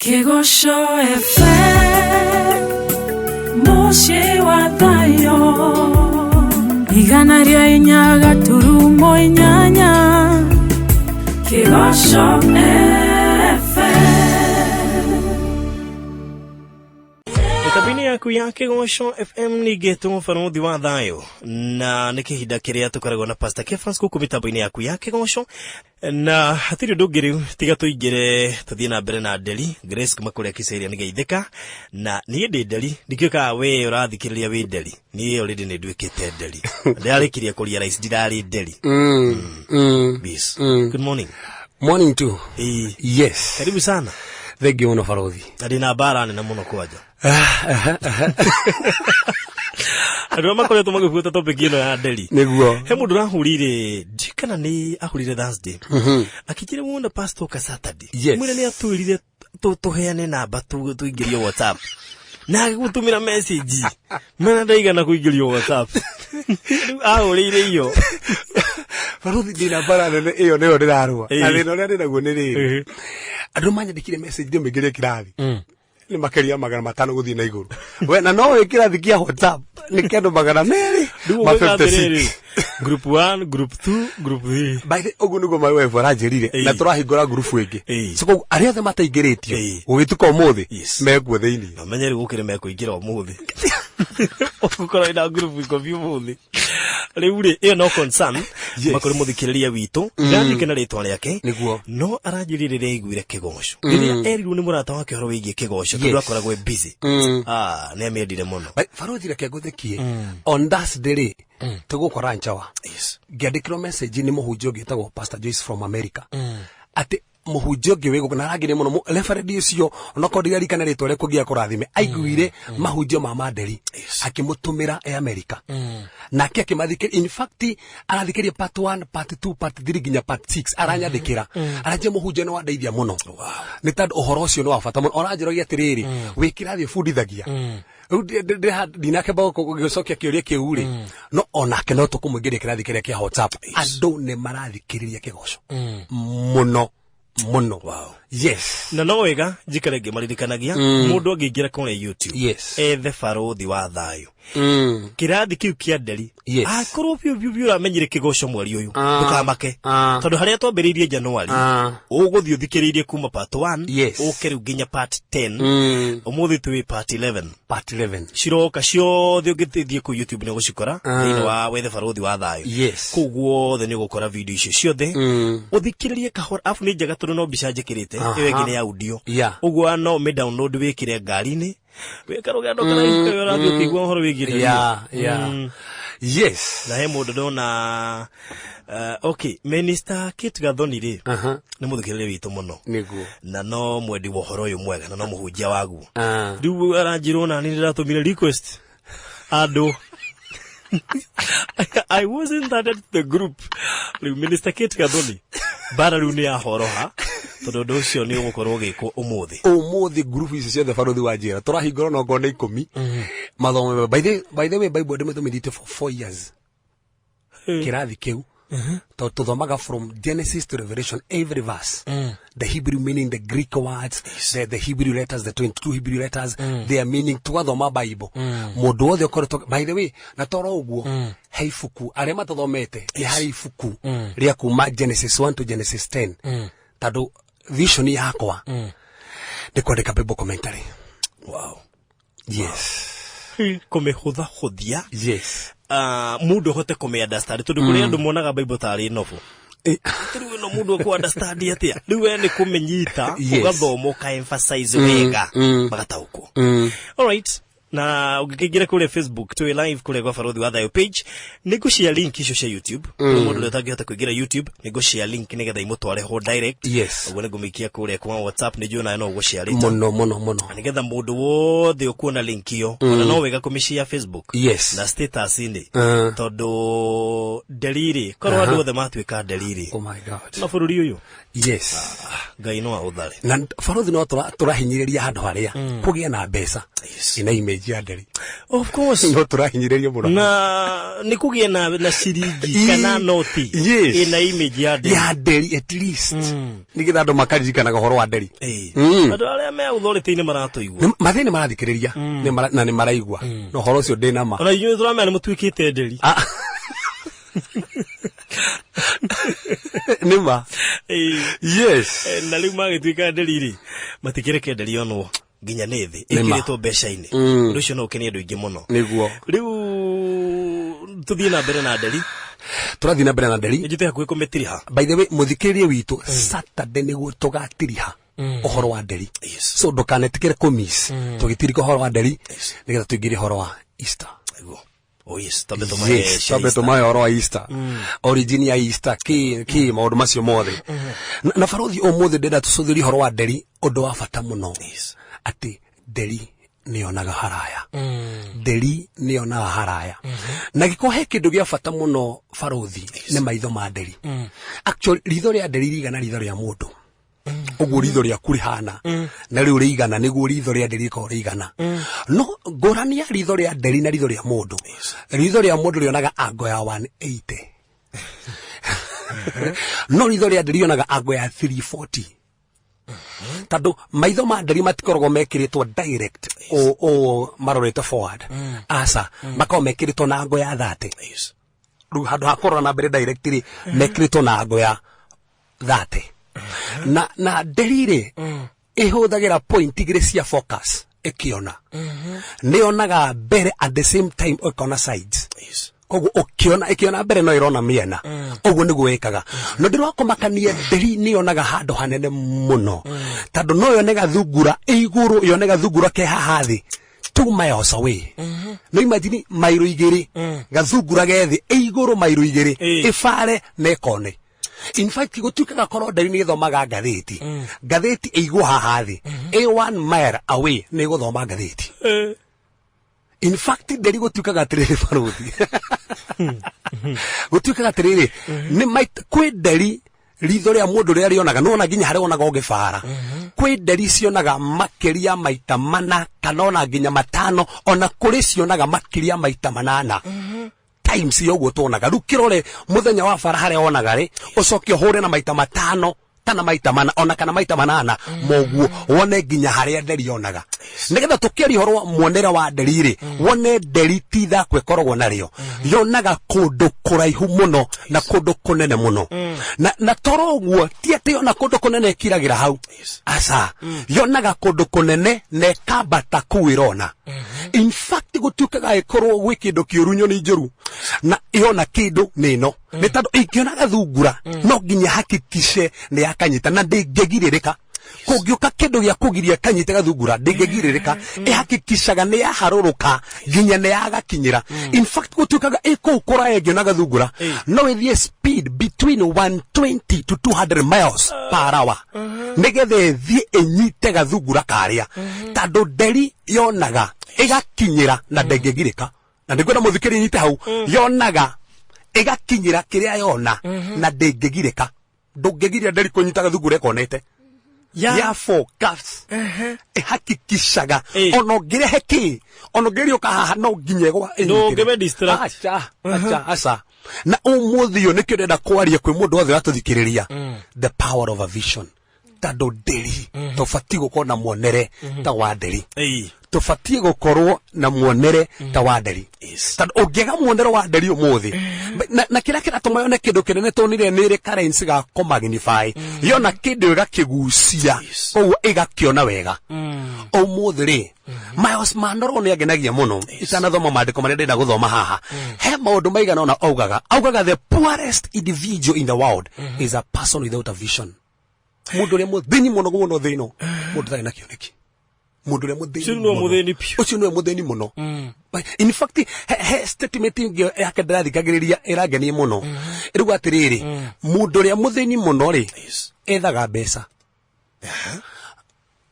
Kĩgoco FM, mũciĩ wa thayũ, 104.8 Kĩgoco FM. Mĩtambo-inĩ yaku ya Kĩgoco FM ningĩtwo barũthi wa thayũ, na nĩ kĩhinda kĩrĩa tũkoragwo na Pastor Kefas gũkũ mĩtambo-inĩ yaku ya Kĩgoco, na hatirĩ ũndũ ũngĩ rĩu tiga tũingĩre tũthiĩ na mbere na nderi. Grace kuma kũrĩa Kicaria nĩ geithĩka, na niĩ ndĩ nderi, ndikĩũĩ kana we ũrathikĩrĩria wĩ nderi. Niĩ already nĩ nduĩkĩte nderi, ndĩrarĩkirie kũria rice ndirarĩ nderi. Yes. Good morning. Morning too. Ĩĩ. Yes. Karibu sana. Thank you mũno, barothi. Na ndĩna mbara nene mũno kwanja. Andũ arĩa makoretwo magĩbuata topic ĩno ya nderi, he mũndũ ũrahũrire, ndiũĩ kana nĩ ahũrire Thursday, akĩnjĩra wona pastor ka Saturday. Mwĩre nĩ atwĩrire tũheane namba tũingĩrio WhatsApp, na agĩgũtũmĩra message mena ndaigana kũingĩrio WhatsApp. Rĩu ahũrĩire iyo. Barothi, ndĩna mbara nene, ĩyo nĩyo ndĩrarũa. Na thĩna ũrĩa ndĩnaguo nĩ rĩrĩ, andũ manyandĩkire message ndĩmĩingĩrie kĩrathi nĩ makĩria 500 gũthiĩ na igũrũ. We na no wĩ kĩrathi kĩa WhatsApp nĩ kĩa andũ 200 Rĩu ma ũgwĩka atĩrĩrĩ, 56. Group 1, group 2, group 3. By the ũguo nĩguo my wife aranjĩrire, na tũrahingũra ngurubu ĩngĩ. So koguo arĩa othe mataingĩrĩtio gũgĩtuka ũmũthĩ mekuo thĩinĩ. Na menye rĩu gũkĩrĩ mekũingĩra ũmũthĩ, ũgũkorwo wĩna ngurubu 10 ũmũthĩ. Rĩu rĩ, ĩyo no concern makũrĩ mũthikĩrĩria witũ, ndirandike na rĩtwa rĩake, no aranjĩrire rĩrĩa aiguire kĩgoco, rĩrĩa erirwo nĩ mũrata wake ũhoro wĩgiĩ kĩgoco, tondũ akoragwo e busy. Ah, nĩ amĩendire mũno. Barothi, reke ngũthekie. On Thursday rĩ, tũgũkora njawa, ngĩandĩkĩrwo message nĩ mũhunjia ũngĩ wĩtagwo Pastor Joyce from America, atĩ mũhunjia ũngĩ wĩ gũkũ na arangĩrĩ mũno reverend ũcio, onokorwo ndiririkana rĩtwa rĩa kũngĩa kũrathime, aiguire mahunjio ma Manderi akĩmũtũmĩra e America, nake akĩmathikĩria. In fact, arathikĩria part 1, part 2, part 3 nginya part 6. Aranyandĩkĩra, aranjia, mũhunjia nĩ wandeithia mũno, nĩ tondũ ũhoro ũcio nĩ wa bata mũno. Oranjĩrogia atĩrĩrĩ, wĩ kĩrathi ũbundithagia rĩu ndinakĩamba gũcokia kĩũria kĩu rĩ, no onake no tũkũmũingĩria kĩrathi kĩrĩa kĩa WhatsApp. Andũ nĩ marathikĩrĩria kĩgoco mũno mũno. Yes. Na no wega njikare ngĩmaririkanagia, mũndũ angĩingĩra kũrĩa YouTube, ethe barũthi wa thayũ, kĩrathi kĩu kĩa nderi, akorwo biũ biũ biũ ũramenyire kĩgoco mweri ũyũ, ndũkamake, tondũ harĩa twambĩrĩirie January, ũgũthiĩ ũthikĩrĩirie kuma part 1 ũke rĩu nginya part 10. Ũmũthĩ twĩ part 11. Part 11. Ciroka ciothe, ũngĩthiĩ kũu YouTube nĩ ũgũcikora thĩinĩ wa wethe barũthi wa thayũ. Kũu guothe nĩ ũgũkora video icio ciothe, ũthikĩrĩrie kahora. Abu nĩ njega tondũ no mbica njĩkĩrĩte, ĩyo ĩngĩ nĩ ya audio. Ũguo no mĩ download wĩkĩre ngari-inĩ wĩka rũgendo karaihu karĩa ũrathiĩ ũkĩigua ũhoro wĩgiĩ nderi. Na he mũndũ ndona, okay, Minister Kate Gathoni rĩ, nĩ mũthikĩrĩria witũ mũno, na no mwendi wa ũhoro ũyũ mwega, na no mũhunjia waguo. Rĩu aranjĩrwo na nĩ ndĩratũmire request andũ. I wasn't added to the group. Rĩu Minister Kate Gathoni, mbara rĩu nĩ yahoroha, tondũ ũndũ ũcio nĩ ũgũkorwo ũgĩkwo ũmũthĩ. Ũmũthĩ ngurubu ici ciothe, barothi wa njĩra, tũrahingũra no ngorwo nĩ 10 mathomo. By the way, Bible ndĩmĩthomithĩtie for 4 years kĩrathi kĩu, tondũ tũthomaga from Genesis to Revelation, every verse, the Hebrew meaning, the Greek words, the Hebrew letters, the 22 Hebrew letters, their meaning. Tũgathoma Bible mũndũ wothe ũkoretwo. By the way, na toro ũguo, he ibuku arĩa matathomete, nĩ harĩ ibuku rĩa kuma Genesis 1 to Genesis 10, tondũ vision yakwa nĩ kwandĩka Bible commentary. Yes. Kũmĩhũthahũthia, mũndũ ahote kũmĩ understand, tondũ kũrĩ andũ monaga Bible tarĩ novel. Rĩu ĩno mũndũ ekũ understand atĩa? Rĩu we nĩ kũmĩnyita, ũgathoma, ũka emphasize wega, magataũkwo. Alright, na ũngĩkĩingĩra kũrĩa Facebook, twĩ live kũrĩa gwa barũthi wa thayũ page, nĩ ngũshare link icio cia YouTube. Kũrĩ mũndũ ũrĩa ũtangĩhota kũingĩra YouTube, nĩ ngũshare link nĩgetha imũtware ho direct. Ũguo nĩ ngũmĩikia kũrĩa kwa WhatsApp, nĩ njũĩ nawe no ũgũshare later, Mũno mũno mũno. Nĩgetha mũndũ wothe ũkuona link ĩyo, ona no wega kũmĩshare Facebook na status-inĩ, tondũ nderiri korwo andũ othe matuĩka nderiri, Oh my God. na bũrũri ũyũ, Ngai no aũthare. Na barothi, no tũrahinyĩrĩria handũ harĩa kũgĩa na mbeca ina image ya nderi. Of course. No tũrahinyĩrĩrio mũno. Na nĩ kũgĩe na ciringi kana noti ĩna image ya nderi. Ya nderi at least. Nĩgetha andũ makaririkanaga ũhoro wa nderi. Ĩĩ. Andũ arĩa me authority-inĩ maratũigua. Mathĩ nĩ marathikĩrĩria na nĩ maraigua. Na ũhoro ũcio ndĩ na ma. Ona inyuĩ tũramenya nĩ mũtuĩkĩte nderi. Ah. Nĩ ma. Ĩĩ. Yes. Na rĩu magĩtuĩka nderi rĩ, matikĩreke nderi yonwo nginya nĩ thĩ Nĩ ma. ĩkĩrĩtwo mbeca-inĩ. Ũndũ ũcio no ũkenie andũ aingĩ mũno. Nĩguo. Rĩu tũthiĩ na mbere na nderi. Tũrathiĩ na mbere na nderi. Nĩnjĩte hakuhĩ kũmĩtiriha. By the way, mũthikĩrĩria witũ, Saturday nĩguo tũgatiriha ũhoro wa nderi. Yes. So ndũkanetĩkĩre kũmiss tũgĩtirika ũhoro wa nderi nĩgetha tũingĩre ũhoro wa Easter. Nĩguo. Oh yes, twambe tũmahe Yes, cia twambe Easter. tũmahe ũhoro wa Easter. Origin ya Easter, kĩ kĩ maũndũ macio mothe. Na barothi ũmũthĩ ndĩrenda tũcũthĩrie ũhoro wa nderi, ũndũ wa bata mũno. Yes. Atĩ nderi nĩyonaga haraya. Nderi nĩyonaga haraya. Na gĩkorwo he kĩndũ gĩa bata mũno barothi, nĩ maitho ma nderi. Actually, ritho rĩa nderi rĩigana ritho rĩa mũndũ. Ũguo ritho rĩaku rĩhana na rĩu rĩigana nĩguo ritho rĩa nderi rĩkoragwo rĩigana. No ngũrani ya ritho rĩa nderi na ritho rĩa mũndũ, ritho rĩa mũndũ rĩonaga ango ya 180, no ritho rĩa nderi rĩonaga ango ya 340, tondũ maitho ma nderi matikoragwo mekĩrĩtwo direct o marorete forward, aca, makoragwo mekĩrĩtwo na ango ya 30. Yes. Rĩu handũ ha kũrora na mbere direct rĩ, mekĩrĩtwo na ango ya 30. Na nderi rĩ, ĩhũthagĩra point igĩrĩ cia focus ĩkĩona. Nĩyonaga mbere, at the same time ĩkona sides. Yes. Koguo ũkĩona, ĩkĩona mbere no ĩrona mĩena. Ũguo nĩguo ĩkaga. No ndĩrakũmakania, nderi nĩyonaga handũ hanene mũno, tondũ no yone gathungura ĩ igũrũ, yone gathungura ke haha thĩ 2 miles away. No imagine mairo igĩrĩ, gathungura ge thĩ ĩ igũrũ mairo igĩrĩ, ĩbare na ĩkone. In fact, gũtuĩkaga korwo nderi nĩ ĩthomaga ngathĩti, ngathĩti ĩigwo haha thĩ ĩ 1 mile away nĩ ĩgũthoma ngathĩti. In fact, nderi gũtuĩkaga atĩrĩrĩ barothi, gũtuĩkaga atĩrĩrĩ, nĩ kwĩ nderi ritho rĩa mũndũ rĩrĩa rĩonaga, nĩwona nginya harĩa wonaga ũgĩbara, kwĩ nderi cionaga makĩria maita mana kana ona nginya matano, ona kũrĩ cionaga makĩria maita manana times ya ũguo tuonaga. Rĩu kĩrore mũthenya wa bara harĩa wonaga rĩ, ũcoke ũhũre na maita matano kana maita mana ona kana maita manana moguo, wone nginya harĩa nderi yonaga, nĩgetha tũkĩaria ũhoro wa muonere wa nderi rĩ, wone nderi ti ithako ĩkoragwo narĩo, yonaga kũndũ kũraihu mũno na kũndũ kũnene mũno. Na toro ũguo ti atĩ yona kũndũ kũnene ĩkiragĩra hau, aca, yonaga kũndũ kũnene na ĩkambata kũu ĩrona. In fact, gũtuĩkaga ĩkorwo gwĩ kĩndũ kĩũru, nyoni njũru, na yona kĩndũ nĩ ĩno, nĩ tondũ ĩngĩona gathungura no nginya hakikishe nĩ yakanyita, na ndĩngĩgirĩrĩka. Kũngĩũka kĩndũ gĩa kũgiria kanyite gathungura, ndĩngĩgirĩrĩka, ĩhakikishaga nĩ yaharũrũka nginya nĩ yagakinyĩra. In fact, gũtuĩkaga ĩ kũu kũraya ĩngĩona gathungura no ĩthiĩ speed between 120 to 200 miles per hour nĩgetha ĩthiĩ ĩnyite gathungura karĩa, tondũ nderi yonaga ĩgakinyĩra na ndĩngĩgirĩka. Na nĩngwenda mũthikĩrĩria nyite hau, yonaga ĩgakinyĩra kĩrĩa yona na ndĩngĩgirĩka. Ndũngĩgiria nderi kũnyita gathungura ĩkonete ya focus, ĩhakikishaga ona ũngĩrehe kĩ, ona ũngĩriũka haha, no nginya ĩgwa ĩnyitĩre. Ndũngĩme distract. Aca, aca, aca. Na ũmũthĩ ũyũ nĩkĩo ndĩrenda kwaria kwĩ mũndũ wothe ũratũthikĩrĩria, the power of a vision, tondũ nderi tũbatiĩ gũkorwo na muonere ta wa nderi. Tũbatiĩ gũkorwo na muonere ta wa nderi, tondũ ũngĩaga muonere wa nderi ũmũthĩ, na kĩrĩa kĩratũma yone kĩndũ kĩnene tonire nĩ ĩrĩ currency ga kũmagnify, yona kĩndũ ĩgakĩgucia, koguo ĩgakĩona wega. Ũmũthĩ rĩ, Miles Monroe nĩ angenagia mũno. Itanathoma maandĩko marĩa ndĩrenda gũthoma haha, he maũndũ maigana ũna augaga. Augaga the poorest individual in the world is a person without a vision. Mũndũ ũrĩa mũthĩni mũno mũno thĩ ĩno, mũndũ ũtarĩ na kĩoneki, mũndũ ũrĩa mũthĩni Ũcio nĩwe mũno. mũthĩni biũ. Ũcio nĩwe mũthĩni mũno. In fact, he statement ĩngĩ yake ndĩrathikagĩrĩria ĩrangenia mũno, ĩrauga atĩrĩrĩ, mũndũ ũrĩa mũthĩni mũno rĩ, ethaga mbeca.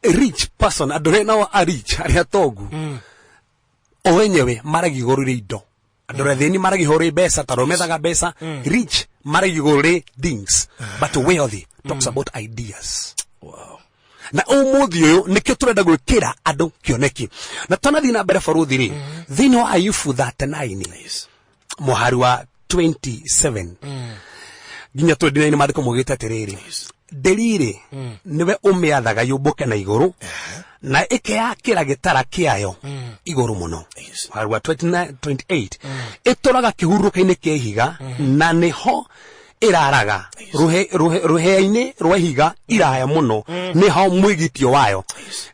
Rich person, andũ arĩa nao a rich, arĩa atongu o enyewe maragia igũrũ rĩa indo. Andũ arĩa athĩni maragia igũrũ rĩa mbeca, tondũ methaga mbeca. Rich maragia igũrũ rĩa things, but wealthy talks about ideas. Wow. Na ũmũthĩ ũyũ nĩkĩo tũrenda gwĩkĩra andũ kĩoneki. Na twanathiĩ na mbere baruthi rĩ, thĩinĩ wa Ayubu 39 mũhari wa 27 nginya 29, maandĩko maugĩte atĩrĩrĩ, ndĩri-rĩ, nĩwe ũmĩathaga yũmbũke na igũrũ na ĩkeyakĩra gĩtara kĩayo igũrũ mũno. Mũhari wa 29 28, ĩtũraga kĩhurũka-inĩ kĩa ihiga na nĩho ĩraraga rũhĩa-inĩ rwa ihiga iraya mũno, nĩho mwĩgitio wayo.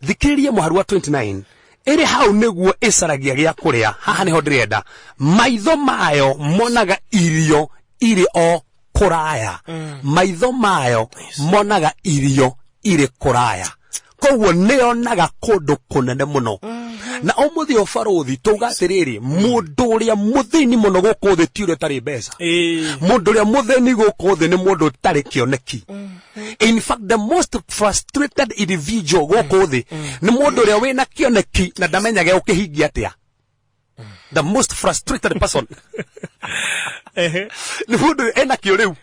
Thikĩrĩria mũhari wa 29, ĩrĩ hau nĩguo ĩcaragia gĩa kũrĩa. Haha nĩho ndĩrenda. Maitho mayo monaga irio irĩ o kũraya. Maitho mayo monaga irio irĩ kũraya, koguo nĩyonaga kũndũ kũnene mũno. Na ũmũthĩ ũyũ barũthi, tauga atĩrĩrĩ, mũndũ ũrĩa mũthĩni mũno gũkũ thĩ ti ũrĩa ũtarĩ mbeca. Mũndũ ũrĩa mũthĩni gũkũ thĩ nĩ mũndũ ũtarĩ kĩoneki. In fact, the most frustrated individual gũkũ thĩ nĩ mũndũ ũrĩa wĩna kĩoneki na ndamenyage ũkĩhingia atĩa. The most frustrated person nĩ mũndũ ena kĩo rĩu.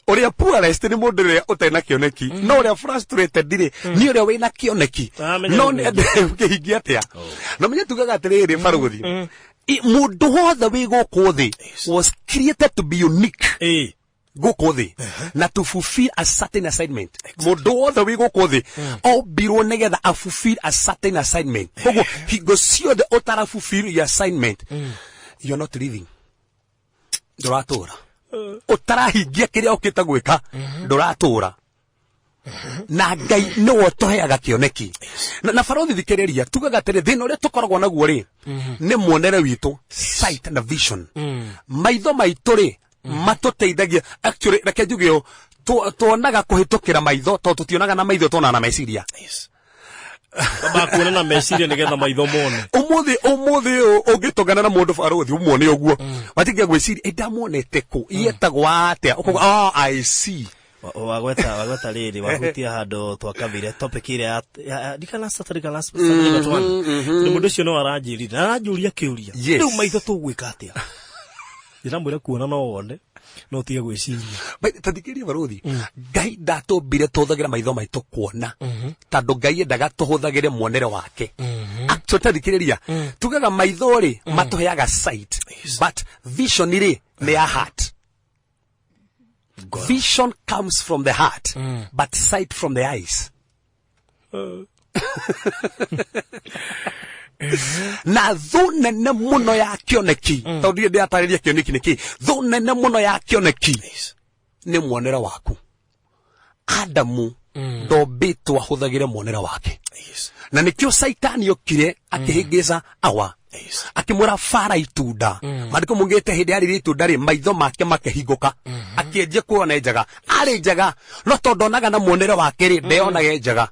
Ũrĩa poorest nĩ mũndũ ũrĩa ũtarĩ na kĩoneki, no ũrĩa frustrated rĩ nĩ ũrĩa wĩna kĩoneki Amenya no ũrĩa. ũkĩhingia atĩa. Na menye tugaga atĩrĩrĩ barũthi, mũndũ wothe wĩ gũkũ thĩ was created to be unique gũkũ thĩ na to fulfill a certain assignment. Mũndũ wothe wĩ gũkũ thĩ ombirwo nĩgetha a fulfill a certain assignment. Koguo hingo ciothe ũtara fulfill your assignment, you're not living, ndũratũra. Ũtarahingia kĩrĩa ũkĩte gwĩka, ndũratũra. Na Ngai nĩwe ũtũheaga kĩoneki. Na barothi, thikĩrĩria, tugaga atĩrĩ, thĩna ũrĩa tũkoragwo naguo rĩ nĩ muonere witũ, sight na vision. Maitho maitũ rĩ matũteithagia, actually reke njuge ũũ, tuonaga kũhĩtũkĩra maitho, tondũ tũtionaga na maitho, tuonaga na meciria. Makuona na meciria nĩgetha maitho mone. Ũmũthĩ ũyũ ũngĩtũngana na mũndũ barũthi, ũmuone ũguo, watingia gwĩciria, ĩ ndamuonete kũ, yetagwo atĩa? Ũkauga, "Oh, I see." Wagweta rĩrĩ, wahutia handũ twakavire topic ĩrĩa ndikana Saturday kana last Saturday but one. Nĩ mũndũ ũcio no aranjĩrire na aranjũria kĩũria, rĩu maitho tũgwĩka atĩa? Ndĩramwĩra kuona no wone, no ũtige gwĩciria. Tathikĩrĩria barũthi, Ngai ndatũmbire tũhũthagĩre maitho maitũ kuona, tondũ Ngai endaga tũhũthagĩre muonere wake. Actually, tathikĩrĩria, tugaga maitho rĩ matũheaga sight, but vision rĩ nĩ ya heart. Vision comes from the heart, but sight from the eyes. Na thũ nene mũno ya kĩoneki, tondũ ndirĩ ndĩratarĩria kĩoneki nĩ kĩ, thũ nene mũno ya kĩoneki nĩ muonere waku. Adamu ndombĩtwo ahũthagĩre muonere wake, na nĩkĩo Caitani okire akĩhĩngĩca Awa, akĩmwĩra bara itunda. Maandĩko maugĩte hĩndĩ yarĩire itunda rĩ, maitho make makĩhingũka, akĩanjia kuona njega. Arĩ njega, no tondũ onaga na muonere wake rĩ, ndeyonaga njega,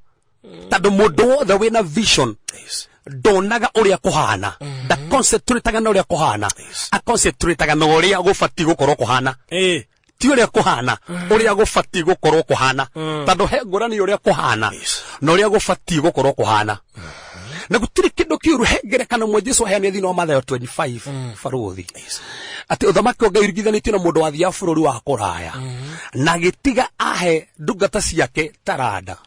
tondũ mũndũ wothe wĩna vision ndonaga ũrĩa kũhana, ndaconcentrateaga na ũrĩa kũhana, aconcentrateaga na ũrĩa gũbatiĩ gũkorwo kũhana. Ti ũrĩa kũhana, ũrĩa gũbatiĩ gũkorwo kũhana, tondũ he ngũrani ya ũrĩa kũhana na ũrĩa gũbatiĩ gũkorwo kũhana. Na gũtirĩ kĩndũ kĩũru. He ngerekano ĩmwe Jesu aheanire thĩinĩ wa Mathayo 25, barũthi, atĩ ũthamaki wa Ngai ũringithanĩtio na mũndũ wathiaga bũrũri wa kũraya na agĩtiga ahe ndungata ciake taranda.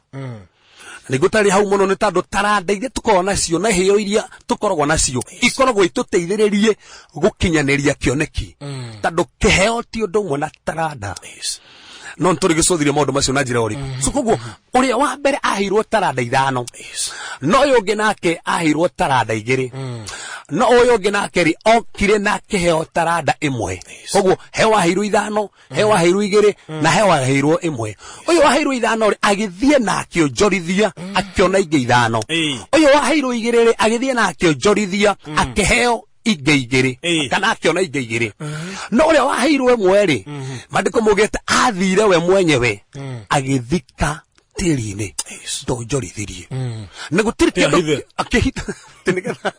Nĩguo tarĩ hau mũno, nĩ tondũ taranda iria tũkoragwo nacio na iheo iria tũkoragwo nacio ikoragwo itũteithĩrĩrie gũkinyanĩria kĩoneki, tondũ kĩheo ti ũndũ ũmwe na taranda. No nĩtũrĩ gĩcũthirie maũndũ macio na njĩra ũrĩkũ. So koguo ũrĩa wa mbere aheirwo taranda 5, no ũyũ ũngĩ nake aheirwo taranda 2, no ũyũ ũngĩ nake rĩ okire na kĩheo taranda 1. Koguo he waheirwo 5, he waheirwo 2, na he waheirwo 1. Ũyũ waheirwo 5 rĩ agĩthiĩ na akĩonjorithia, akĩona ingĩ 5. Ũyũ waheirwo 2 rĩ agĩthiĩ na akĩonjorithia, akĩheo ingĩ 2, kana akĩona ingĩ 2. No ũrĩa waheirwo 1 rĩ, maandĩko maugĩte athire we mwenyewe agĩthika tĩri-inĩ, ndonjorithirie na gũtirĩ kĩndũ. Ahithe. Akĩhitha. Atĩ nĩgetha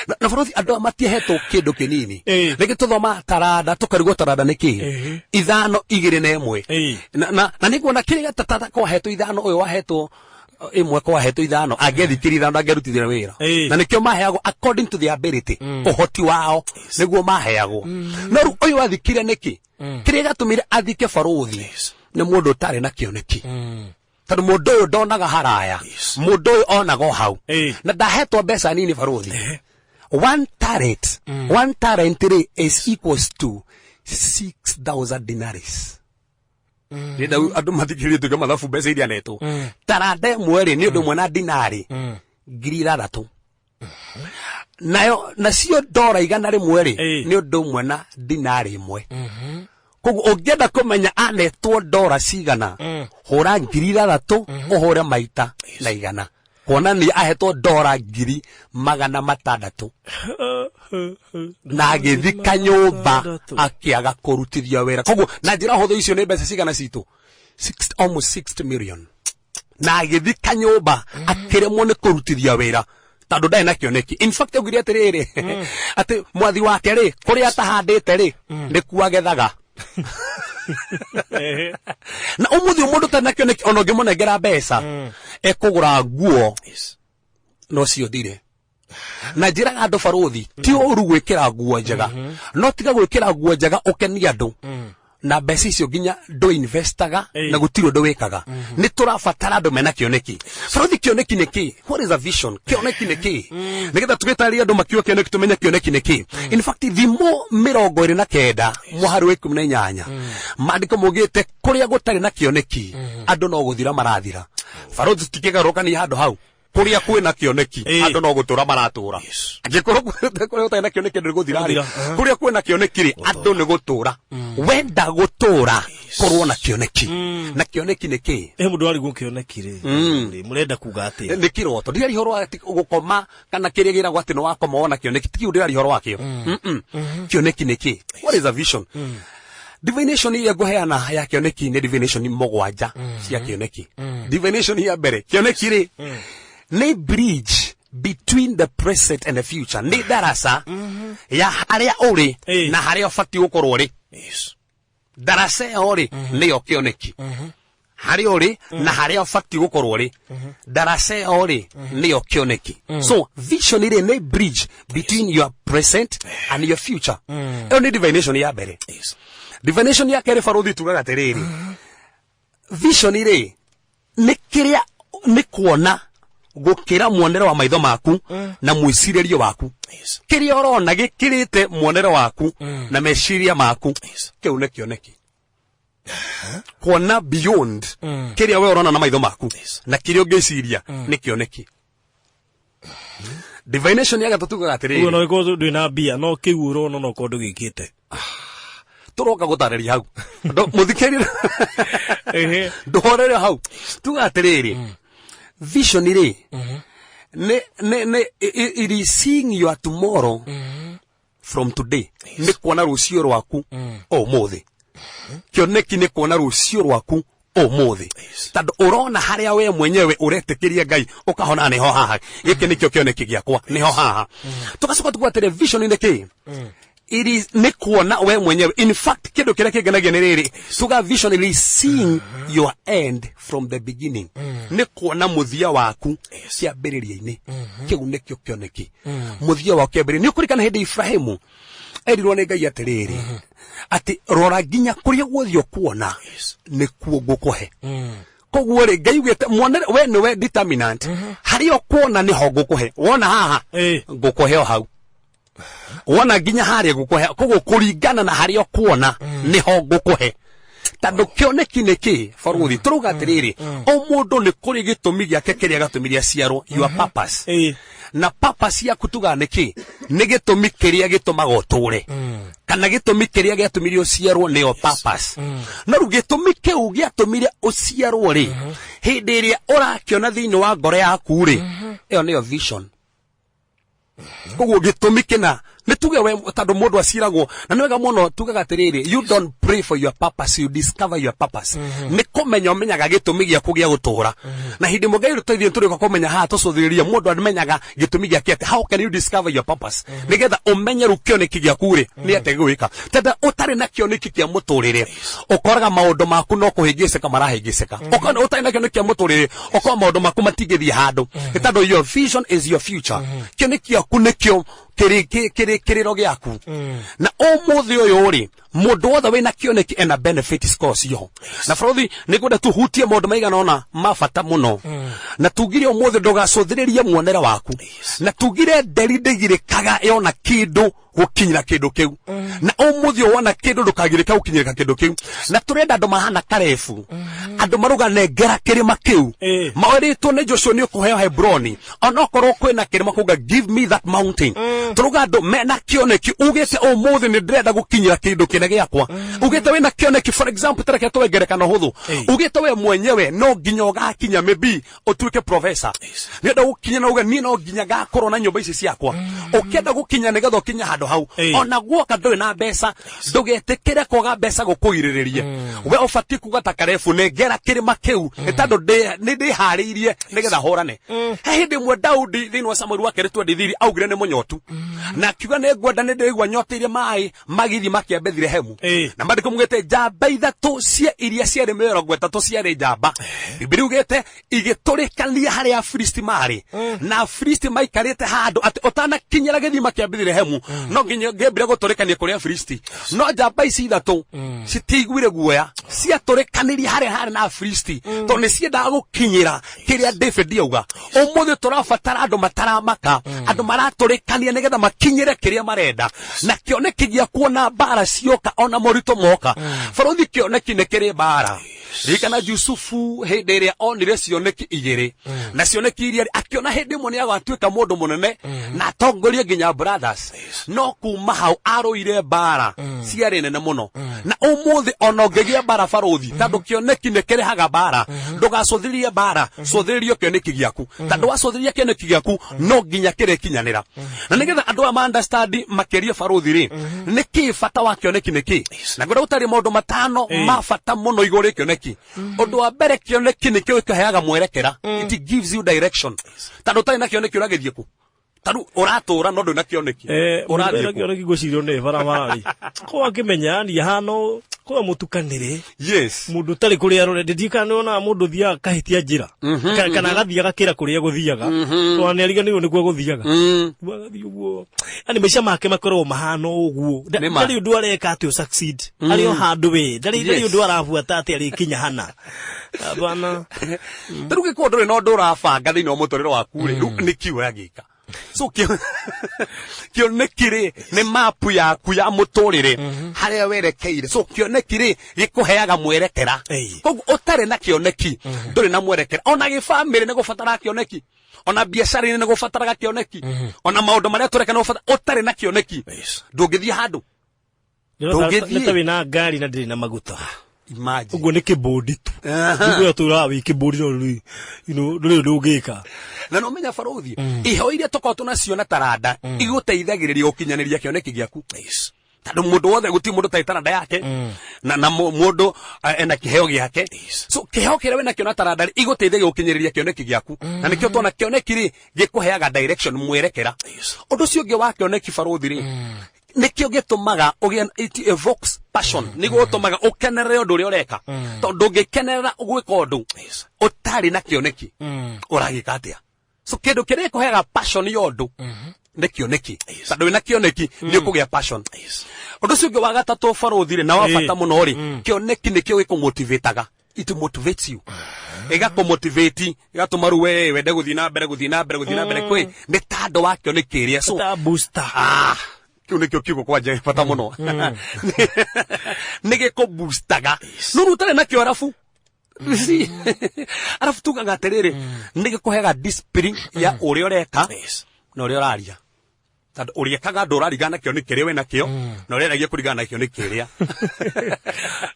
na bũrũri andũ aya matiahetwo kĩndũ kĩnini. Rĩngĩ tũthoma taranda tũkarigwo taranda nĩ kĩ, 5, 2 na 1. Na nĩnguona kĩrĩa gatata kwahetwo 5, ũyũ wahetwo 1 kwahetwo 5, angĩathikĩria 5, angĩarutithire wĩra. Na nĩkĩo maheagwo according to their ability, ũhoti wao nĩguo maheagwo. No rĩu ũyũ athikire nĩkĩ? Kĩrĩa gĩatũmire athike barũthi. Nĩ mũndũ ũtarĩ na kĩoneki, tondũ mũndũ ũyũ ndonaga haraya, mũndũ ũyũ onaga o hau. Na ndahetwo mbeca nini, barũthi. One talent, one talent rĩ, is equals to 6000 dinaries. Ndĩrenda andũ mathikĩrĩrie tuge mathabu, mbeca iria netwo. Taranda ĩmwe rĩ, nĩ ũndũ ũmwe na dinari 6,000. Nayo nacio ndora 100 rĩ, nĩ ũndũ ũmwe na dinari 1. Koguo ũngĩenda kũmenya anetwo ndora cigana, hũra 6,000 ũhũre maita na 100, kuonania ahetwo ndora 600,000, na agĩthika nyũmba akĩaga kũrutithia wĩra. Koguo na njĩra hũthũ, icio nĩ mbeca cigana citũ? Almost 60 million. Na agĩthika nyũmba akĩremwo nĩ kũrutithia wĩra tondũ ndarĩ na kĩoneki. In fact, augire atĩrĩrĩ, atĩ mwathi wake rĩ, kũrĩa atahandĩte rĩ, nĩkuo agethaga. Na ũmũthĩ mũndũ ũtarĩ na kĩoneki, ona ũngĩmũnengera mbeca, ekũgũra nguo no cio thire. Na njĩraga andũ, barũthi, ti ũru gwĩkĩra nguo njega, no tiga gwĩkĩra nguo njega ũkenie andũ na mbeca icio nginya ndũ investaga na gũtirĩ ũndũ wĩkaga. Nĩ tũrabatara andũ mena kĩoneki. Barũthi, kĩoneki nĩ kĩ? What is a vision? Kĩoneki nĩ kĩ? Nĩgetha tũgĩtarĩria andũ makiuga kĩoneki, tũmenye kĩoneki nĩ kĩ. In fact, Thimo 29 mũhari wa 18, maandĩko maugĩte kũrĩa gũtarĩ na kĩoneki, andũ no gũthira marathira. Barũthi, tũtikĩgarũrũkania handũ hau. Kũrĩa kwĩna kĩoneki, andũ no gũtũra maratũra. Angĩkorwo kũrĩa gũtarĩ na kĩoneki andũ nĩ gũthira rĩ, Gũthira, aha. kũrĩa kwĩna kĩoneki rĩ, andũ nĩ gũtũra. Wenda gũtũra, korwo na kĩoneki. Na kĩoneki nĩ kĩ? Mũndũ arigwo kĩoneki rĩ, rĩ, mũrenda kuga atĩa? Nĩ kĩroto. Ndiraria ũhoro wa atĩ gũkoma kana kĩrĩa gĩragwo atĩ nĩ wakoma wona kĩoneki. Ti kĩu ndĩraria ũhoro wakĩo. Kĩoneki nĩ kĩ? What is a vision? Divination iria ngũheana ya kĩoneki nĩ divination mũgwanja cia kĩoneki. Divination ya mbere, kĩoneki rĩ, nĩ bridge between the present and the future, nĩ ndaraca ya harĩa ũrĩ na harĩa ũbatiĩ gũkorwo ũrĩ. Ndaraca ĩyo rĩ, nĩyo kĩoneki. Harĩa ũrĩ na harĩa ũbatiĩ gũkorwo ũrĩ, ndaraca ĩyo rĩ, nĩyo kĩoneki. So vision rĩ, nĩ bridge between your present and your future. Ĩyo nĩ divination ya mbere. Divination ya kerĩ, barũthi, tugaga atĩrĩrĩ, vision rĩ, nĩ kĩrĩa nĩ kuona gũkĩra muonere wa maitho maku na mwĩcirĩrie waku. Kĩrĩa ũrona gĩkĩrĩte muonere waku na meciria maku, kĩu nĩ kĩoneki. Kuona beyond kĩrĩa we ũrona na maitho maku na kĩrĩa ũngĩciria nĩ kĩoneki. Divination ya gatatũ tugaga Ũguo atĩrĩrĩ, no ĩkorwo ndwĩ na mbia, no kĩu ũrona no korwo ndũgĩkĩte. Tũroka gũtarĩria hau. Mũthikĩrĩria, ndũhorere hau. Tuga atĩrĩrĩ, vision rĩ, nĩ it is seeing your tomorrow from today. Nĩ kuona rũciũ rwaku ũmũthĩ. Kĩoneki nĩ kuona rũciũ rwaku ũmũthĩ, tondũ ũrona harĩa we mwenyewe ũretĩkĩria Ngai ũkahona nĩho haha, gĩkĩ nĩkĩo kĩoneki gĩakwa, nĩho haha. Tũgacoka tuga atĩrĩ, vision nĩ kĩ? It is nĩ kuona we mwenyewe. In fact, kĩndũ kĩrĩa kĩngenagia nĩ rĩrĩ, tuga vision is seeing your end from the beginning, nĩ kuona mũthia waku kĩambĩrĩria-inĩ. Kĩu nĩkĩo kĩoneki, mũthia waku kĩambĩrĩria. Nĩ ũkũririkana hĩndĩ Ibrahimu erirwo nĩ Ngai atĩrĩrĩ, atĩ rora nginya kũrĩa guothe ũkuona nĩkuo ngũkũhe. Koguo rĩ, Ngai ugĩte muonere we nĩwe determinant, harĩa ũkuona nĩho ngũkũhe. Wona haha, ngũkũhe o hau. Wona nginya harĩa, ngũkũhe. Koguo kũringana na harĩa ũkuona nĩho ngũkũhe. Tondũ kĩoneki nĩ kĩ, barũthi? Tũrauga atĩrĩrĩ, o mũndũ nĩ kũrĩ gĩtũmi gĩake kĩrĩa gatũmire aciarwo, your purpose. Na purpose yaku tugaga nĩ kĩ? Nĩ gĩtũmi kĩrĩa gĩtũmaga ũtũre, kana gĩtũmi kĩrĩa gĩatũmire ũciarwo, nĩyo purpose. No rĩu gĩtũmi kĩu gĩatũmire ũciarwo rĩ, hĩndĩ ĩrĩa ũrakĩona thĩinĩ wa ngoro yaku rĩ, ĩyo nĩyo vision. Koguo gĩtũmi kĩna nĩ tuge we, tondũ mũndũ aciragwo na nĩ wega mũno. Tugaga atĩrĩrĩ, you don't pray for your purpose, you discover your purpose. Nĩ kũmenya ũmenyaga gĩtũmi gĩaku gĩa gũtũra. Na hĩndĩ ĩmwe Ngai rũteithie tũrĩũka kũmenya haha tũcũthĩrĩria mũndũ amenyaga gĩtũmi gĩake atĩ. How can you discover your purpose? Nĩgetha ũmenye rĩu kĩoneki gĩaku rĩ, nĩ atĩa gĩgwĩka. Tondũ ũtarĩ na kĩoneki kĩa mũtũrĩre, ũkoraga maũndũ maku no kũhĩngĩcĩka marahĩngĩcĩka. Ũkona ũtarĩ na kĩoneki kĩa mũtũrĩre, ũkorwo maũndũ maku matingĩthiĩ handũ, nĩ tondũ your vision is your future. Kĩoneki gĩaku nĩkĩo Kĩrĩro gĩaku na ũmũthĩ ũyũ rĩ, mũndũ wothe wĩna kĩoneki ena benefit cikoragwo ciho. Na bũrũthi, nĩ ngwenda tũhutie maũndũ maigana ũna ma bata mũno, na tugire ũmũthĩ ndũgacũthĩrĩrie muonere waku, na tugire nderi ndĩgirĩkaga yona kĩndũ gũkinyĩra kĩndũ kĩu, na ũmũthĩ ũyũ wona kĩndũ ndũkagirĩka gũkinyĩrĩka kĩndũ kĩu. Na tũrenda andũ mahana Karebu, andũ maruga nengera kĩrĩma kĩu maũrĩtwo nĩ Joshua nĩ ũkũheo Hebroni, onokorwo kwĩna kĩrĩma kuga, "Give me that mountain." Tũruga andũ mena kĩoneki ugĩte ũmũthĩ nĩ ndĩrenda gũkinyĩra kĩndũ kĩna gĩakwa. Ugĩte wĩna kĩoneki, for example, tareke tũwe ngerekano hũthũ, ugĩte we mwenyewe no nginya ũgakinya maybe ũtuĩke professor, nĩenda gũkinya na uge niĩ no nginya ngakorwo na nyũmba ici ciakwa, ũkĩenda gũkinya nĩgetha ũkinye handũ hau. Ona guoka ndũrĩ na mbeca, ndũgetĩkĩre kwaga mbeca gũkũgirĩrĩrie. We ũbatiĩ kuga ta Karebu, nengera kĩrĩma kĩu nĩ tondũ nĩ ndĩharĩirie nĩgetha hũrane. He hĩndĩ ĩmwe Daudi thĩinĩ wa Samueli wa kerĩ 23 augire nĩ mũnyotu, na akiuga nĩ ngwenda, nĩ ndĩraigua nyoteirie maĩ magithima kĩa Bethilehemu. Na mandĩko mugĩte njamba ithatũ cia iria ciarĩ 30 ciarĩ njamba, Bibilia ugĩte igĩtũrĩkania harĩa Afilisti marĩ, na Afilisti maikarĩte handũ atĩ ũtanakinyĩra gĩthima kĩa Bethilehemu no nginya ngĩambire gũtũrĩkania kũrĩ Afilisti. No njamba ici ithatũ citiiguire guoya, ciatũrĩkanirie harĩa harĩ na Afilisti tondũ nĩ ciendaga gũkinyĩra kĩrĩa David auga. Ũmũthĩ tũrabatara andũ mataramaka, andũ maratũrĩkania nĩgetha makinyĩre kĩrĩa marenda. Na kĩoneki gĩa kuona mbara cioka ona moritũ moka, bũrũthi, kĩoneki nĩ kĩrĩ mbara. Ririkana Jusufu hĩndĩ ĩrĩa onire cioneki igĩrĩ, na cioneki iria akĩona hĩndĩ ĩmwe nĩ agatuĩka mũndũ mũnene na atongorie nginya brothers, no kuma hau arũire mbara ciarĩ nene mũno. Na ũmũthĩ ona ũngĩgĩa mbara, barũthi, tondũ kĩoneki nĩ kĩrehaga mbara, ndũgacũthĩrĩrie mbara, cũthĩrĩrie kĩoneki gĩaku, tondũ wacũthĩrĩria kĩoneki gĩaku no nginya kĩrĩkinyanĩra. Na nĩgetha andũ aya ma understand makĩria, barũthi rĩ, nĩ kĩ bata wa kĩoneki nĩ kĩ? Na ngwenda gũtarĩria maũndũ matano ma bata mũno igũrũ rĩa kĩoneki. Ũndũ wa mbere, kĩoneki nĩkĩo gĩkũheaga mwerekera, it gives you direction, tondũ ũtarĩ na kĩoneki ũragĩthiĩ kũ? Tarĩu ũratũra no ndũrĩ na kĩoneki, ũrathiĩ kũ? Kĩoneki ngwĩciria nĩ barabara rĩ ko akĩmenya yani hano kwa mũtukanĩre mũndũ ũtarĩ kũrĩa arorete. Ndiĩ kana nĩwonaga mũndũ ũthiaga akahĩtia njĩra, kana agathiĩ agakĩra kũrĩa gũthiaga, tondũ nĩariganĩirwo nĩkuo gũthiaga. Rĩu agathiĩ ũguo, yani maica make makoragwo mahana ũguo. Nĩ ma. Ndarĩ ũndũ areka atĩ ũ succeed arĩ o handũ we ndarĩ Yes. ũndũ arabuata atĩ arĩkinya hana. Hapana. Tarĩu gĩkorwo ndũrĩ na ũndũ ũrabanga thĩinĩ wa mũtũrĩre waku rĩ, rĩu nĩ kĩ ũragĩka? So kĩoneki rĩ nĩ mapu yaku ya mũtũrĩre harĩa werekeire. So kĩoneki rĩ gĩkũheaga mwerekera. Koguo ũtarĩ na kĩoneki ndũrĩ na mwerekera. Ona gĩbamĩrĩ nĩ gũbataraga kĩoneki, ona biacara-inĩ nĩ gũbataraga kĩoneki, ona maũndũ marĩa tũreka nĩ gũbatara. Ũtarĩ na kĩoneki ndũngĩthiĩ handũ. Ndũngĩthiĩ. Nĩ ta wĩna ngari na ndĩrĩ na maguta. Imagine. Ũguo nĩ kĩbũndi tu. Nĩguo tũraga wĩ kĩbũndi, no rĩu ndũrĩ ũndũ ũngĩka. Na no menya, barũthi, iheo iria tũkoragwo nacio na taranda igũteithagĩrĩria gũkinyanĩria kĩoneki gĩaku, tondũ mũndũ wothe, gũtirĩ mũndũ ũtarĩ taranda yake, na mũndũ ena kĩheo gĩake. So kĩheo kĩrĩa wĩnakĩo na taranda rĩ, igũteithagia gũkinyĩrĩria kĩoneki gĩaku, na nĩkĩo tuona kĩoneki rĩ gĩkũheaga direction, mwerekera. Ũndũ ũcio ũngĩ wa kĩoneki, barũthi, rĩ, nĩkĩo gĩtũmaga ũgĩe, it evokes passion, nĩguo ũtũmaga ũkenerere ũndũ ũrĩa ũreka, tondũ ndũngĩkenerera gwĩka ũndũ ũtarĩ na kĩoneki. Ũragĩka atĩa? So kĩndũ kĩrĩa gĩkũheaga passion ya ũndũ nĩ kĩoneki, tondũ wĩna kĩoneki nĩ ũkũgĩa passion. Ũndũ ũcio ũngĩ wa gatatũ, barũthi, rĩ, na wa bata mũno rĩ, kĩoneki nĩkĩo gĩkũmotivataga, it motivates you, ĩgakũmotivate, ĩgatũma rĩu we wende gũthiĩ na mbere, gũthiĩ na mbere, gũthiĩ na mbere, kwĩ nĩ tandũ wa kĩoneki kĩrĩa. So ta booster. Ah, kĩu nĩkĩo kiugo kwanja gĩ bata mũno, nĩ gĩkũboostaga. No rĩu ũtarĩ nakĩo, arabu you see, arabu tugaga atĩrĩrĩ, nĩ gĩkũheaga discipline ya ũrĩa ũreka na ũrĩa ũraria, tondũ ũrĩekaga ndũ ũraringana na kĩoneki kĩrĩa wĩ nakĩo, na ũrĩaragia kũringana na kĩoneki kĩrĩa.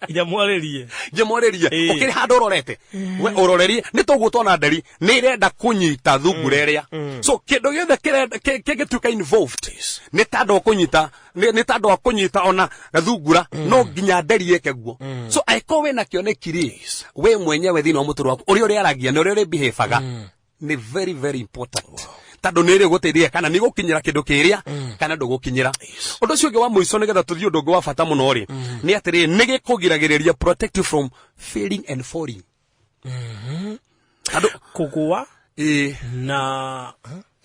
Njamwarĩrie. Njamwarĩrie. Ũkĩrĩ handũ ũrorete we ũrorerie, nĩ toguo twana nderi nĩ irenda kũnyita thungura ĩrĩa. So kĩndũ gĩothe kĩngĩtuĩka involved nĩ ta andũ a kũnyita, nĩ ta andũ a kũnyita ona gathungura, no nginya nderi ĩke guo. So angĩkorwo wĩna kĩoneki rĩ, we mwenyewe thĩinĩ wa mũtũrĩre waku, ũrĩa ũrĩaragia na ũrĩa ũrĩbehavaga nĩ very very important, tondũ nĩ ĩrĩ kana nĩ gũkinyĩra kĩndũ kĩrĩa kana ndũgũkinyĩra. Ũndũ ũcio ũngĩ wa mũico, nĩgetha tũthiĩ ũndũ ũngĩ wa bata mũno rĩ, nĩ atĩrĩrĩ, nĩ gĩkũgiragĩrĩria, protect you from failing and falling, tondũ kũgũa ĩĩ na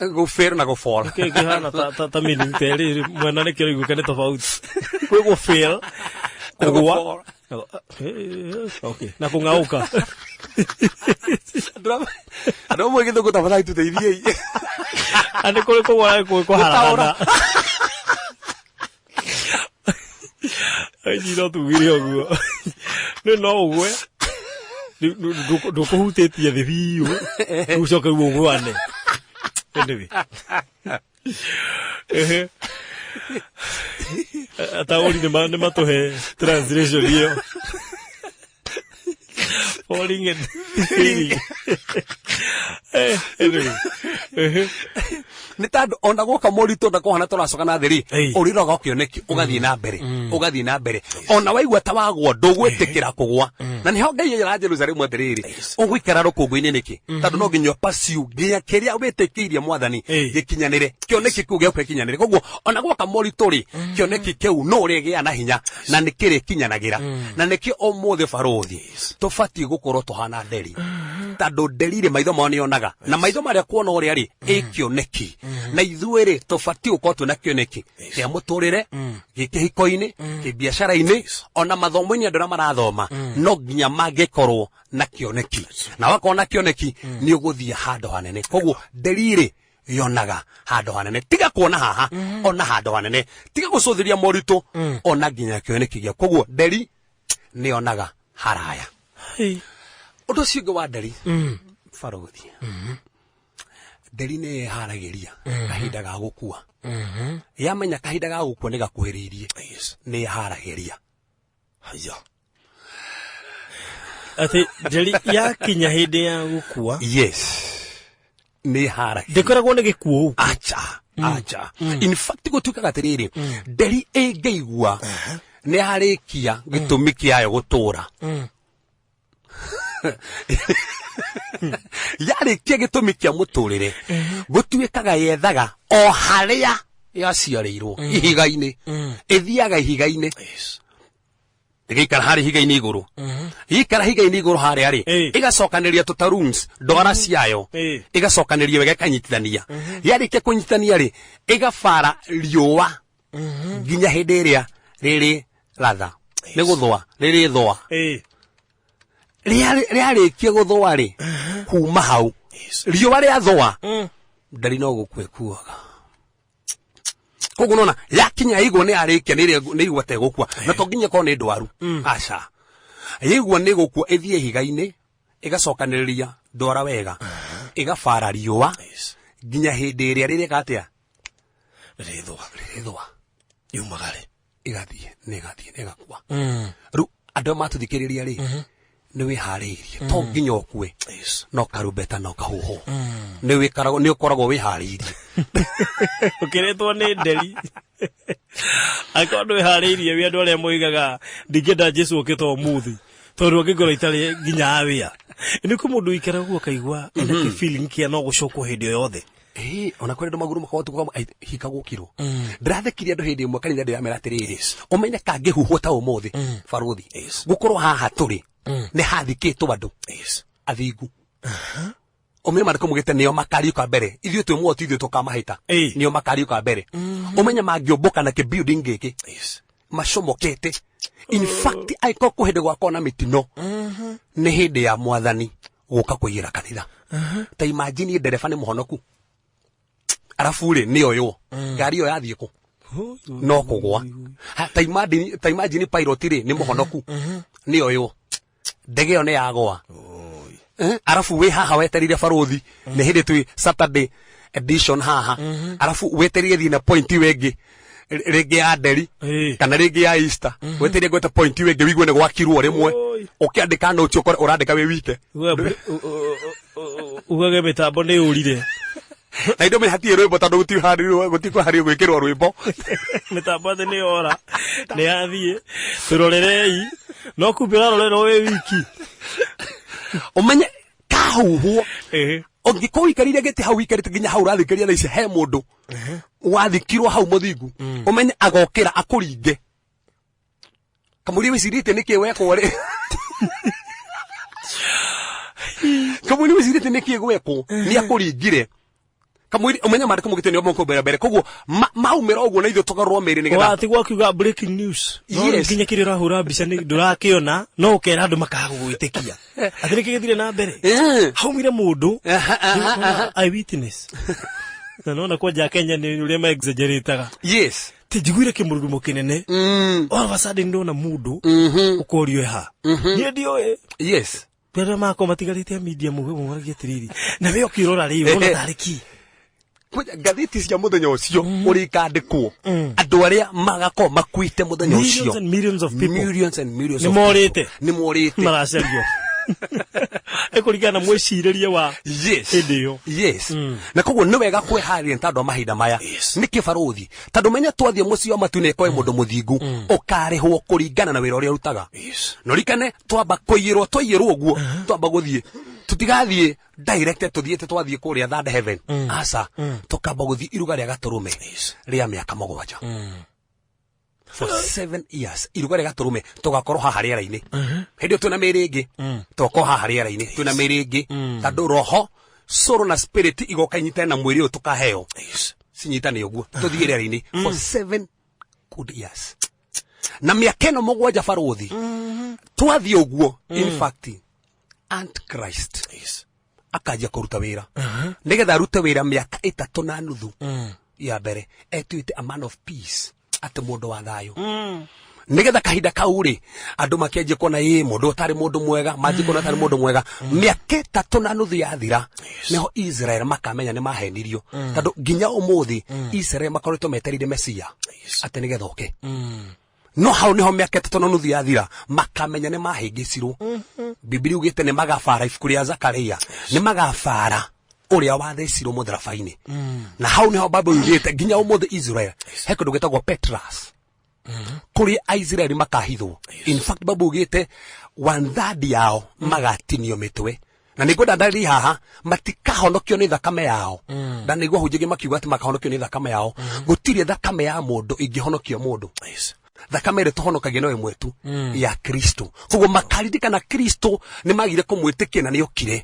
Gũ fail na gũ fall. Kĩ kĩhana ta meaning ta ĩrĩ mwena nĩkĩo ũraiguĩka nĩ tofauti. Kwĩ gũ fail, kũgwa. Okay, na kũng'aũka. Andũ amwe gĩthũngũ tafadhali tũteithiei. Na nĩ kũrĩ kũgwa na kwĩ kũharagana. Aici no tugire ũguo. Nĩ no ũgwe. Ndũkũhutĩtie thĩ biũ. Rĩu ũcoke rĩu ũgwane. Anyway. Ehe. Ataũri nĩ matũhe translation ĩyo. Falling and failing. Anyway. Ehe. Nĩ tandũ ona gwoka moritũ na kũhana tũracoka na thĩ rĩ, Ĩĩ. ũrĩroga kĩoneki, ũgathiĩ na mbere, ũgathiĩ na mbere. Ona waigua ta wagwa, ndũgwĩtĩkĩra kũgwa. Na nĩho Ngai ĩra Jerusalemu atĩrĩrĩ, ũgũikara rũkũngũ-inĩ nĩkĩ? Tondũ no nginya ũpaciu nginya kĩrĩa wĩtĩkĩirie Mwathani gĩkinyanĩre, kĩoneki kĩu gĩaku gĩkinyanĩre. Koguo ona gwoka moritũ rĩ, kĩoneki kĩu no ũrĩgĩa na hinya na nĩ kĩrĩkinyanagĩra. Na nĩkĩo ũmũthĩ barũthi tũbatiĩ gũkorwo tũhana nderi, tondũ nderi rĩ, maitho mao nĩonaga, na maitho marĩa kuona ũrĩa rĩ, ĩ kĩoneki. Na ithuĩ rĩ, tũbatiĩ gũkorwo twĩna kĩoneki kĩa mũtũrĩre, gĩ kĩhiko-inĩ, kĩbiacara-inĩ, ona mathomo-inĩ. Andũ arĩa marathoma no nginya mangĩkorwo na kĩoneki, na wakorwo na kĩoneki nĩ ũgũthiĩ handũ hanene. Koguo nderi rĩ, yonaga handũ hanene. Tiga kuona haha, ona handũ hanene. Tiga gũcũthĩria moritũ, ona nginya kĩoneki gĩa. Koguo nderi nĩyonaga haraya. Hey. Ũndũ ũcio ũngĩ wa nderi, barũthi, nderi nĩ ĩharagĩria kahinda ga gũkua. Yamenya kahinda ga gũkua nĩ gakuhĩrĩirie, nĩ ĩharagĩria. Haya. Atĩ nderi yakinya hĩndĩ ya gũkua, Yes, nĩ ĩharagĩria. Ndĩkoragwo nĩ gĩkuũ. Acha, acha. In fact, gũtuĩkaga atĩrĩrĩ, nderi ĩngĩigua nĩ yarĩkia gĩtũmi kĩayo gũtũra, yarĩkia gĩtũmi kĩa mũtũrĩre, gũtuĩkaga yethaga o harĩa yaciarĩirwo, ihiga-inĩ. Ĩthiaga ihiga-inĩ, ĩgaikara harĩa ihiga-inĩ igũrũ. Ĩikara ihiga-inĩ igũrũ harĩa rĩ, ĩgacokanĩria tũtaruns ndwara ciayo, ĩgacokanĩria wega, ĩkanyitithania. Yarĩkia kũnyitithania rĩ, ĩgabara riũa nginya hĩndĩ ĩrĩa rĩrĩ ratha nĩ gũthũa, rĩrĩ thũa. Rĩarĩkia gũthũa rĩ, kuma hau riũa rĩathũa, ndari no gũkua ĩkuaga. Koguo nona yakinya igua nĩ yarĩkia, nĩ igua ta ĩgũkua, na to nginya ĩkorwo nĩ ndwaru. Aca, yaigua nĩ gũkua, ĩthiĩ ihiga-inĩ, ĩgacokanĩrĩria ndwara wega, ĩgabara riũa nginya hĩndĩ ĩrĩa rĩrĩka atĩa? Rĩthũa. Rĩrĩthũa. Yumagare. Ĩgathiĩ na ĩgathiĩ na ĩgakua. Rĩu andũ arĩa matũthikĩrĩria rĩ, nĩ wĩharĩirie? To nginya ũkue, no karumbeta no kahuhwo, nĩ wĩkaragwo, nĩ ũkoragwo wĩharĩirie. Ũkĩrĩtwo nĩ nderi, angĩkorwo ndwĩharĩirie, wĩ andũ arĩa moigaga ndingĩenda Jesu okĩte ũmũthĩ tondũ angĩkorwo itarĩ nginya awĩa nĩ kũ mũndũ ũikara ũguo akaigua ena kĩ feeling kĩa no gũcokwo hĩndĩ o yothe. Ĩĩ, ona kũrĩ andũ maguru makorwo tukwa hika gũkirwo. Ndĩrathekirie andũ hĩndĩ ĩmwe kanitha, ndĩramera atĩrĩrĩ, ũmenye kangĩhuhwo ta ũmũthĩ, barũthi, gũkorwo haha tũrĩ nĩ hathikĩtwo andũ athingu. Ũmenye maandĩko mugĩte nĩo makariũka mbere. Ithuĩ twĩ muoyo, ti ithuĩ tũkamahĩta. Nĩo makariũka mbere. Ũmenye mangĩũmbũka na kĩ-building gĩkĩ macomokete. In fact, angĩkorwo kwĩ hĩndĩ gwakorwo na mĩtino, nĩ hĩndĩ ya Mwathani gũka kũiyĩra kanitha. Ta imagine ndereba nĩ mũhonoku, arabu rĩ, nĩ oywo ngari ĩyo yathiĩ kũ no kũgwa. Ha, ta imagine pilot rĩ, nĩ mũhonoku, nĩ oywo ndege ĩyo nĩ yagwa. Arabu wĩ haha weterire barũthi, nĩ hĩndĩ twĩ Saturday edition haha, arabu weterire thiĩ na point ĩyo ĩngĩ rĩngĩ ya nderi kana rĩngĩ ya Easter, weterire gweta point ĩyo ĩngĩ, wigue nĩ gwakirwo rĩmwe. Ũkĩandĩka note, ũkore ũrandĩka wĩ wike. Ugage mĩtambo nĩ ũrire. Na indo hatirĩ rwĩmbo tondũ gũtikũharĩrio gwĩkĩrwo rwĩmbo. Mĩtambo atĩ nĩ yora, nĩ yathiĩ, tũrorerei no kumbe ũrarorerwo wĩ wiki. Ũmenye kahuhwo, ũngĩkorwo ũikarĩire gĩtĩ hau ũikarĩte nginya hau ũrathikĩrĩria thaa ici, he mũndũ wathikirwo hau mũthingu, ũmenye agokĩra akũringe kamũria wĩcirĩtie nĩkĩ wekwo rĩ, kamũria wĩcirĩtie nĩkĩ gwekwo, nĩ akũringire. Kamũira ũmenye maandĩko maugĩte nĩo mekũmbĩra mbere, koguo maumĩra ũguo na ithuĩ tũgarũrwo mĩĩrĩ nĩgetha Watigwo akiuga breaking news. No Yes. nginya kĩrĩa ũrahũra mbica nĩ ndũrakĩona, no ũkera andũ makaga gũgwĩtĩkia atĩ nĩkĩ gĩthire na mbere. Haumire mũndũ Aha, aha, aha. eyewitness, na nona kwanja Kenya nĩ ũrĩa ma exaggerataga. Ti njiguire kĩmũrurumo kĩnene, all of a sudden ndona mũndũ ũkorio ha niĩ ndiũĩ. Arĩa makwa matigarĩte a media muge muragia atĩrĩrĩ, na we ũkĩrora rĩ, ũrona tarĩ ki? Kwanja ngathĩti cia mũthenya ũcio ũrĩa ikandĩkwo, andũ arĩa magakorwo makuĩte mũthenya Millions ũcio, and millions of people. Millions and millions Nĩ of morĩte. people. Nĩ morĩte. Maracario ĩkũringana na mwĩcirĩrie wa hĩndĩ ĩyo. Yes, na koguo nĩ wega kwĩharĩria nĩ tondũ wa mahinda maya. Nĩkĩ barũthi? Tondũ menya twathiĩ mũciĩ wa matu-inĩ kwĩ mũndũ mũthingu ũkarĩhwo kũringana na wĩra ũrĩa ũrutaga. Na ũririkane twamba kũiyĩrwo, twaiyĩrwo ũguo twamba gũthiĩ, tũtigathiĩ direct tũthiĩte twathiĩ kũrĩa third heaven, aca, tũkamba gũthiĩ iruga rĩa gatũrũme rĩa mĩaka 7 for 7 years. Iruga rĩa gatũrũme tũgakorwo haha rĩera-inĩ hĩndĩ ĩyo twĩna mĩĩrĩ ĩngĩ, tũgakorwo haha rĩera-inĩ twĩna mĩĩrĩ ĩngĩ, tondũ roho, soul na spirit igoka inyitane na mwĩrĩ ũyũ tũkaheo, cinyitane ũguo tũthiĩ rĩera-inĩ for 7 good years. Na mĩaka ĩno 7, barũthi, twathiĩ ũguo, in fact Antichrist akanjia kũruta wĩra, nĩgetha arute wĩra mĩaka 3.5 ya mbere etuĩte a man of peace, atĩ mũndũ wa thayũ, nĩgetha kahinda kau rĩ andũ makĩanjie kuona ĩ mũndũ ũtarĩ mũndũ mwega, manjie kuona ũtarĩ mũndũ mwega. Mĩaka 3.5 yathira nĩho Israel makamenya nĩ mahenirio, tondũ nginya ũmũthĩ Israel makoretwo metereire Mesia atĩ nĩgetha oke. No hau niho mĩaka 3.5 yathira makamenya nĩ mahĩngĩcirwo. Bibilia ugĩte nĩ magabara, ibuku rĩa Zakaria, nĩ magabara ũrĩa wathecirwo mũtharaba-inĩ. Na hau niho Bible yugĩte nginya ũmũthĩ Israel he kũndũ gwĩtagwo Petras kũrĩa Aisraeli makahithwo. In fact Bible ugĩte one third yao magatinio mĩtwe, na nĩ ngwenda ndariri haha, matikahonokio nĩ thakame yao. Na nĩguo hunjagia makiuga atĩ makahonokio nĩ thakame yao. Gũtirĩ thakame ya mũndũ ingĩhonokia mũndũ. Thakame ĩrĩa tũhonokagia no ĩmwe tu, ya Kristo. Koguo makaririkana Kristo nĩ magire kũmwĩtĩkia na nĩokire,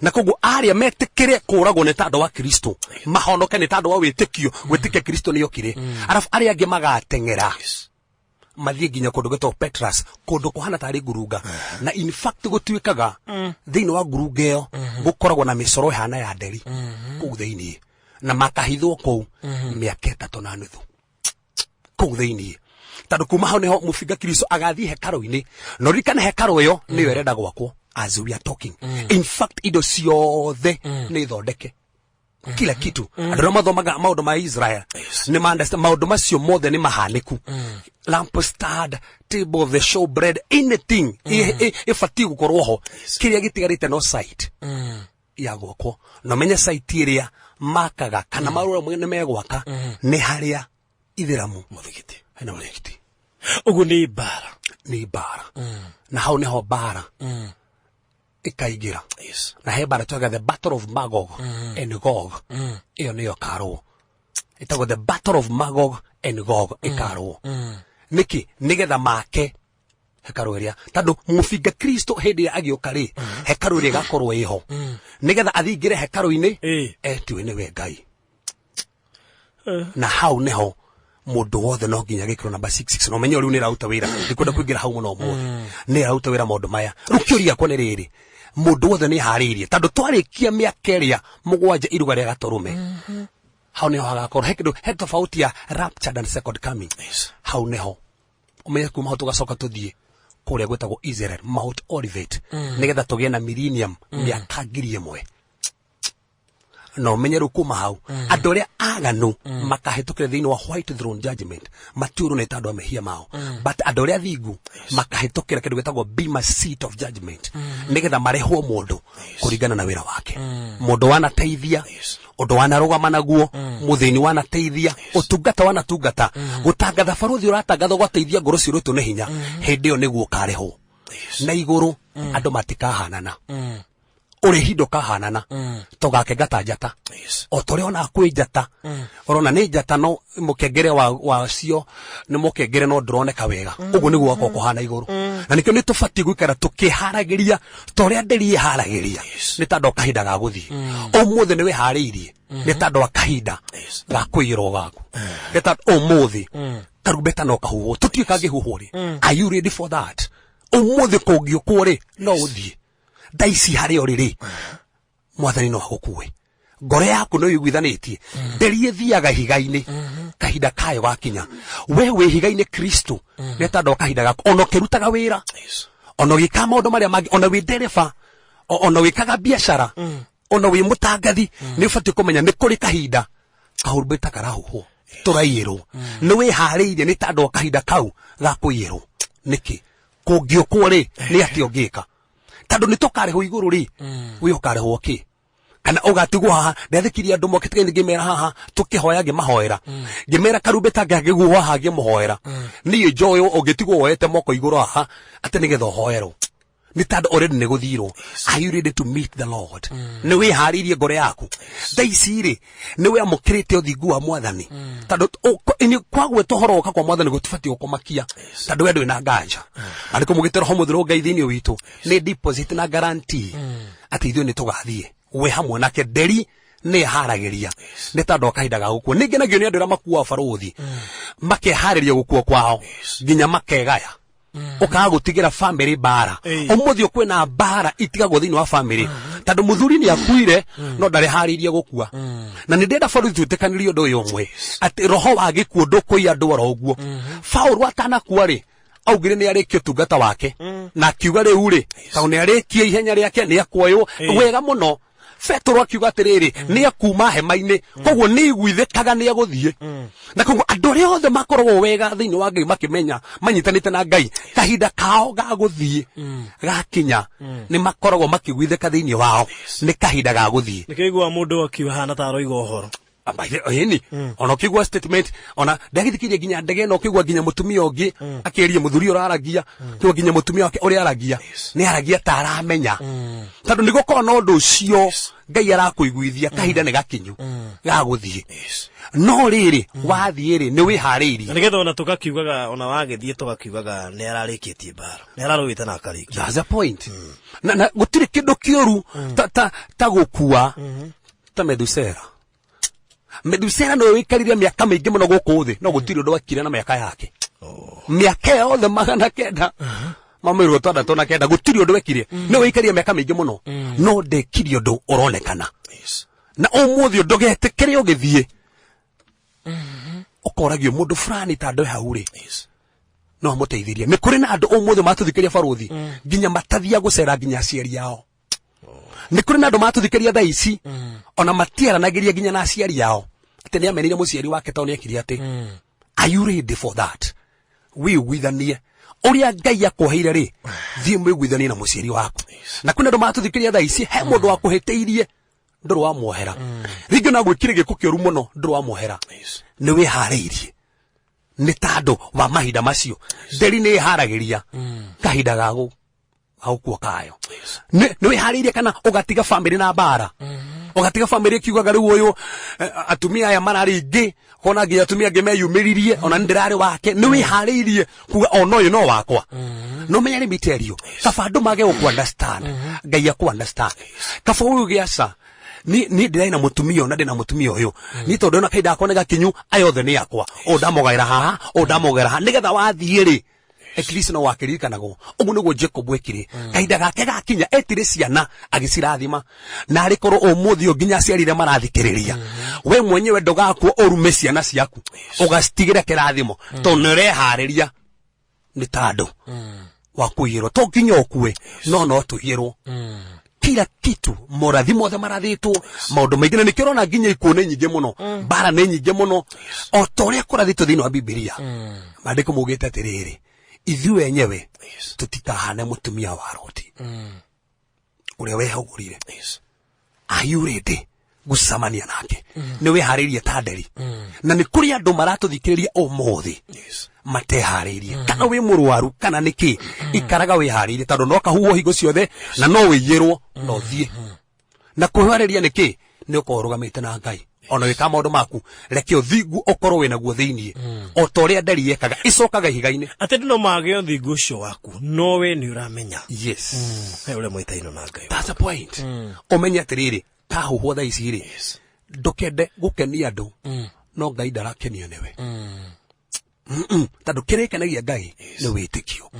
na koguo arĩa metĩkĩre kũragwo nĩ tondũ wa Kristo mahonoke nĩ tondũ wa wĩtĩkio, gwĩtĩkia Kristo nĩokire. Arabu arĩa angĩ magateng'era mathiĩ nginya kũndũ gwĩtagwo Petras, kũndũ kũhana tarĩ ngurunga. Na in fact gũtuĩkaga thĩinĩ wa ngurunga ĩyo gũkoragwo na mĩcoro ĩhana ya nderi kũu thĩinĩ, na makahithwo kũu mĩaka 3.5 kũu thĩinĩ, tondũ kuma hau nĩho mũbinga Kristo agathiĩ hekarũ-inĩ. Na ũririkane hekarũ ĩyo nĩyo ĩrenda gwakwo as we are talking. In fact indo ciothe nĩ thondeke, kila kitu. Andũ arĩa mathomaga maũndũ ma Israel nĩ ma understand maũndũ macio mothe nĩ mahanĩku. Lampstand, table of the show bread, anything ĩbatiĩ gũkorwo ho. Kĩrĩa gĩtigarĩte no site ya gwakwo. Na ũmenye site ĩrĩa makaga kana marũa nĩ megwaka nĩ harĩa ithĩramu mũthigiti. Hena mũthigiti. Ũguo nĩ mbara. Nĩ mbara, na hau nĩho mbara ĩkaingĩra. Na he mbara twaga the Battle of Magog and Gog. Ĩyo nĩyo ĩkarũo, ĩtagwo the Battle of Magog and Gog. Ĩkarũo nĩkĩ? Nĩgetha make hekarũ ĩrĩa, tondũ mũbinga Kristo hĩndĩ ĩrĩa agĩũka rĩ, hekarũ ĩrĩa ĩgakorwo ĩho, nĩgetha athingĩre hekarũ-inĩ etiwe nĩwe Ngai. Na hau nĩho mũndũ wothe no nginya gĩkĩrwo namba 66. Na ũmenye rĩu nĩ ĩraruta wĩra, ndikwenda kũingĩra hau mũno ũmũthĩ, nĩ ĩraruta wĩra maũndũ maya. Rĩu kĩũria gĩakwa nĩ rĩrĩ, mũndũ wothe nĩ harĩirie? Tondũ twarĩkia mĩaka ĩrĩa 7 iruga rĩa gatũrũme, hau nĩho hagakorwo he kĩndũ he tofauti ya raptured and second coming. Hau nĩho ũmenye kuma hau tũgacoka tũthiĩ kũrĩa gwĩtagwo Israel, Mount Olivet, nĩgetha tũgĩe na millennium, mĩaka 1000. Na ũmenye rĩu kuma hau andũ arĩa aganu makahĩtũkĩra thĩinĩ wa white throne judgment, matuĩrwo nĩ tondũ wa mehia mao, but andũ arĩa athingu makahĩtũkĩra kĩndũ gĩtagwo bema seat of judgment, nĩgetha marehwo mũndũ kũringana na wĩra wake, mũndũ wanateithia, ũndũ wanarũgama naguo, mũthĩni wanateithia, ũtungata wanatungata, gũtangatha barũthi ũratangatha ũgateithia ngoro ciũrĩtwo nĩ hinya. Hĩndĩ ĩyo nĩguo ũkarĩhwo. Na igũrũ andũ matikahanana, ũrĩhi ndũkahanana, tũgakenga ta njata. O ta ũrĩa ona kwĩ njata, ũrona nĩ njata, no mũkengere wa wacio nĩ mũkengere no ndũroneka wega. Ũguo nĩguo gwakorwo kũhana igũrũ. Na nĩkĩo nĩ tũbatiĩ gũikara tũkĩharagĩria ta ũrĩa nderi ĩharagĩria nĩ tondũ wa kahinda ga gũthiĩ. Ũmũthĩ nĩ wĩharĩirie nĩ tondũ wa kahinda ga kũiyĩrwo gaku, nĩ tondũ ũmũthĩ karumbeta no kahuhwo, tũtiũĩ kangĩhuhwo rĩ. Are you ready for that? Ũmũthĩ kũngĩũkwo rĩ, no ũthiĩ. Thaa ici harĩa ũrĩ rĩ, Mwathani no agũkue. Ngoro yaku no iguithanĩtie. Nderi ĩthiaga ihiga-inĩ kahinda kayo gakinya. We wĩ ihiga-inĩ Kristo nĩ tondũ wa kahinda gaku, ona ũkĩrutaga wĩra, ona ũgĩkaga maũndũ marĩa mangĩ, ona wĩ ndereba, ona wĩkaga biacara, ona wĩ mũtangathi, nĩ ũbatiĩ kũmenya nĩ kũrĩ kahinda kahurumbeta karahuhwo, tũraiyĩrwo. Nĩ wĩharĩirie nĩ tondũ wa kahinda kau ga kũiyĩrwo? Nĩkĩ kũngĩũkwo rĩ, nĩ atĩa ũngĩka? Tondũ nĩ tũkarĩhwo igũrũ rĩ, wĩ ũkarĩhwo kĩ kana ũgatigwo haha? Ndathĩkirie andũ mokĩte ngĩmera haha tũkĩhoya, ngĩmahoera, ngĩmera karumbeta ngagĩguo haha, ngĩmũhoera. Niĩ njoĩ ũngĩtigwo woete moko igũrũ haha atĩ nĩgetha ũhoerwo, nĩ tondũ already nĩ gũthirwo. Are you ready to meet the Lord? Nĩ wĩharĩirie ngoro yaku thaa ici rĩ? Nĩ wĩamũkĩrĩte ũthingu wa Mwathani? Tondũ kwagweta ũhoro woka kwa Mwathani gũtibatiĩ gũkũmakia, tondũ we ndwĩ na nganja. Marĩkũ mũgĩte Roho Mũtheru Ngai thĩinĩ witũ nĩ deposit na guarantee atĩ ithuĩ nĩ tũgathiĩ we hamwe nake. Nderi nĩ ĩharagĩria nĩ tondũ wa kahinda ga gũkua. Nĩ ngenagio nĩ andũ arĩa makuaga, barũthi, makeharĩria gũkua kwao nginya makegaya, ũkaga gũtigĩra family mbara. Ũmũthĩ kwĩna mbara itigagwo thĩinĩ wa family tondũ mũthuri nĩ akuire no ndareharĩirie gũkua. Na nĩ ndĩrenda borithi twĩtĩkanĩrie ũndũ ũyũ ũmwe, atĩ roho wa gĩkuũ ndũkũiya andũ oro ũguo. Paũlũ atanakua rĩ, augire nĩ arĩkie ũtungata wake, na akiuga rĩu rĩ, tondũ nĩ arĩkie ihenya rĩake, nĩ akuoywo. Wega mũno. Petero akiuga atĩrĩrĩ, nĩ akuma hema-inĩ, koguo nĩ iguithĩkaga nĩ egũthiĩ. Na koguo andũ arĩa othe makoragwo wega thĩinĩ wa Ngai, makĩmenya manyitanĩte na Ngai, kahinda kao ga gũthiĩ gakinya, nĩ makoragwo makĩguithĩka thĩinĩ wao nĩ kahinda ga gũthiĩ. Nĩkĩo igua mũndũ akiuga hana ta aroiga ũhoro. Ĩni ona ũkĩigua statement, ona ndagĩthikĩria nginya ndege ĩno, ũkĩigua nginya mũtumia ũngĩ akĩria mũthuri ũraragia, ũkĩigua nginya mũtumia wake ũrĩa aragia, nĩ aragia ta aramenya, tondũ nĩ gũkorwo na ũndũ ũcio Ngai arakũiguithia kahinda nĩ gakinyu ga gũthiĩ. No rĩrĩ, wathiĩ rĩ, nĩ wĩharĩirie? Na nĩgetha ona tũgakiugaga, ona wagĩthiĩ tũgakiugaga nĩ ararĩkĩtie mbara, nĩ ararũĩte na akarĩkia. That's the point. Na gũtirĩ kĩndũ kĩũru ta gũkua ta Methusela. Methusela nĩwe wĩikarire mĩaka mĩingĩ mũno gũkũ thĩ, no gũtirĩ ũndũ ekire na mĩaka yake, mĩaka yothe 969, gũtirĩ ũndũ ekire. Nĩwe wĩikarire mĩaka mĩingĩ mũno no ndekire ũndũ ũronekana. Na ũmũthĩ ndũgetĩkĩre ũgĩthiĩ ũkoragio mũndũ fulani ta andũ hau rĩ, no amũteithirie. Nĩ kũrĩ na andũ ũmũthĩ matũthikĩria, barũthi, nginya matathia gũcera nginya aciari ao. Nĩ kũrĩ na andũ matũthikĩria thaa ici ona matiaranagĩria nginya na aciari ao, atĩ nĩ amenire mũciari wake tondũ nĩ ekire atĩ. Are you ready for that? Wĩiguithanie ũrĩa Ngai akũheire rĩ, thiĩ mwĩiguithanie na mũciari waku. Na kwĩna andũ matũthikĩria thaa ici, he mũndũ wakũhĩtĩirie, ndũrĩ wamuohera rĩngĩ, na gwĩkire gĩko kĩũru mũno, ndũrĩ wamuohera. Nĩ wĩharĩirie nĩ tandũ wa mahinda macio? Nderi nĩ ĩharagĩria kahinda ga gũkua kayo. Nĩ wĩharĩirie kana ũgatiga famĩlĩ na mbara, ũgatiga famĩlĩ ĩkiugaga rĩu ũyũ atumia aya mararĩ ingĩ, kona nginya atumia angĩ meyumĩririe, ona nĩ ndĩrarĩ wake. Nĩ wĩharĩirie kuga ona ũyũ no wakwa? No menya let me tell you, kaba andũ mage gũkũ understand, Ngai akũ understand. Kaba ũyũ gĩaca ni ndĩrarĩ na mũtumia ũyũ na ndĩna mũtumia ũyũ, ni tondũ ndona kahinda gakwa nĩ gakinyu, aya othe nĩ akwa, ũũ ndamũgaĩra haha, ũũ ndamũgaĩra haha, nĩgetha wathiĩ rĩ, at least no wakĩririkanagwo. Ũguo nĩguo Jacob ekire. Kahinda gake gakinya, etire ciana agĩcirathima. Na arĩ korwo ũmũthĩ ũyũ nginya aciari arĩa marathikĩrĩria, we mwenyewe ndũgakua ũrume ciana ciaku, ũgacitigĩra kĩrathimo, tondũ nĩ ũreharĩria nĩ tandũ wa kũiyĩrwo. To nginya ũkue, no tũiyĩrwo kila kitu, morathi mothe marathĩtwo, maũndũ maingĩ. Na nĩkĩo ũrona nginya ikuũ nĩ nyingĩ mũno, mbara nĩ nyingĩ mũno, o ta ũrĩa kũrathĩtwo thĩinĩ wa Bibilia. Maandĩko maugĩte atĩrĩrĩ, ithuĩ enyewe tũtikahane mũtumia wa Loti ũrĩa wehagũrire. Are you ready gũcemania nake? Nĩ wĩharĩirie ta nderi? Na nĩ kũrĩ andũ maratũthikĩrĩria ũmũthĩ mateharĩirie. Kana wĩ mũrwaru kana nĩ kĩ, ikaraga wĩharĩirie, tondũ no kahuhwo hingo ciothe na no wĩiyĩrwo no thiĩ. Na kwĩharĩria nĩ kĩ? Nĩ ũkorwo ũrũgamĩte na Ngai. Ona wĩkaga maũndũ maku, reke ũthingu ũkorwo wĩ naguo thĩiniĩ, o ta ũrĩa nderi yekaga, ĩcokaga ihiga-inĩ. Atĩ andũ no mage ũthingu ũcio waku, no we nĩ ũramenya. Yes. He ũrĩa mwĩtainwo na Ngai. That's the point. Ũmenye atĩrĩrĩ, kahuhwo thaa ici rĩ, ndũkende gũkenia andũ, no Ngai ndarakenio nĩwe. Tondũ kĩrĩa gĩkenagia Ngai nĩ wĩtĩkio.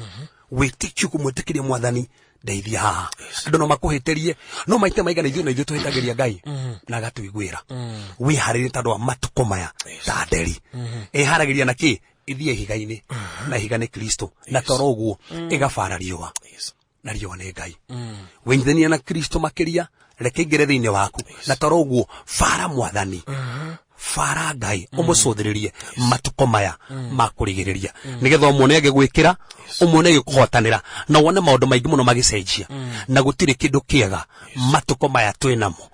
Wĩtĩkio, kũmwĩtĩkĩria Mwathani, ndeithia haha. Andũ no makũhĩtĩrie, no maita maigana ithuĩ na ithuĩ tũhĩtagĩria Ngai na agatũiguĩra. Wĩharĩrie tondũ wa matukũ maya ta nderi. Ĩharagĩria na kĩ? Ĩthiĩ ihiga-inĩ, na ihiga nĩ Kristo, na toro ũguo ĩgabara riũa, na riũa nĩ Ngai. Wĩnyithania na Kristo makĩria, reke ingĩre thĩinĩ waku, na toro ũguo bara Mwathani, bara Ngai, ũmũcũthĩrĩrie matukũ maya ma kũrigĩrĩria, nĩgetha ũmuone agĩgwĩkĩra, ũmuone agĩkũhotanĩra, na wone maũndũ maingĩ mũno magĩcenjia. Na gũtirĩ kĩndũ kĩega matukũ maya twĩ namo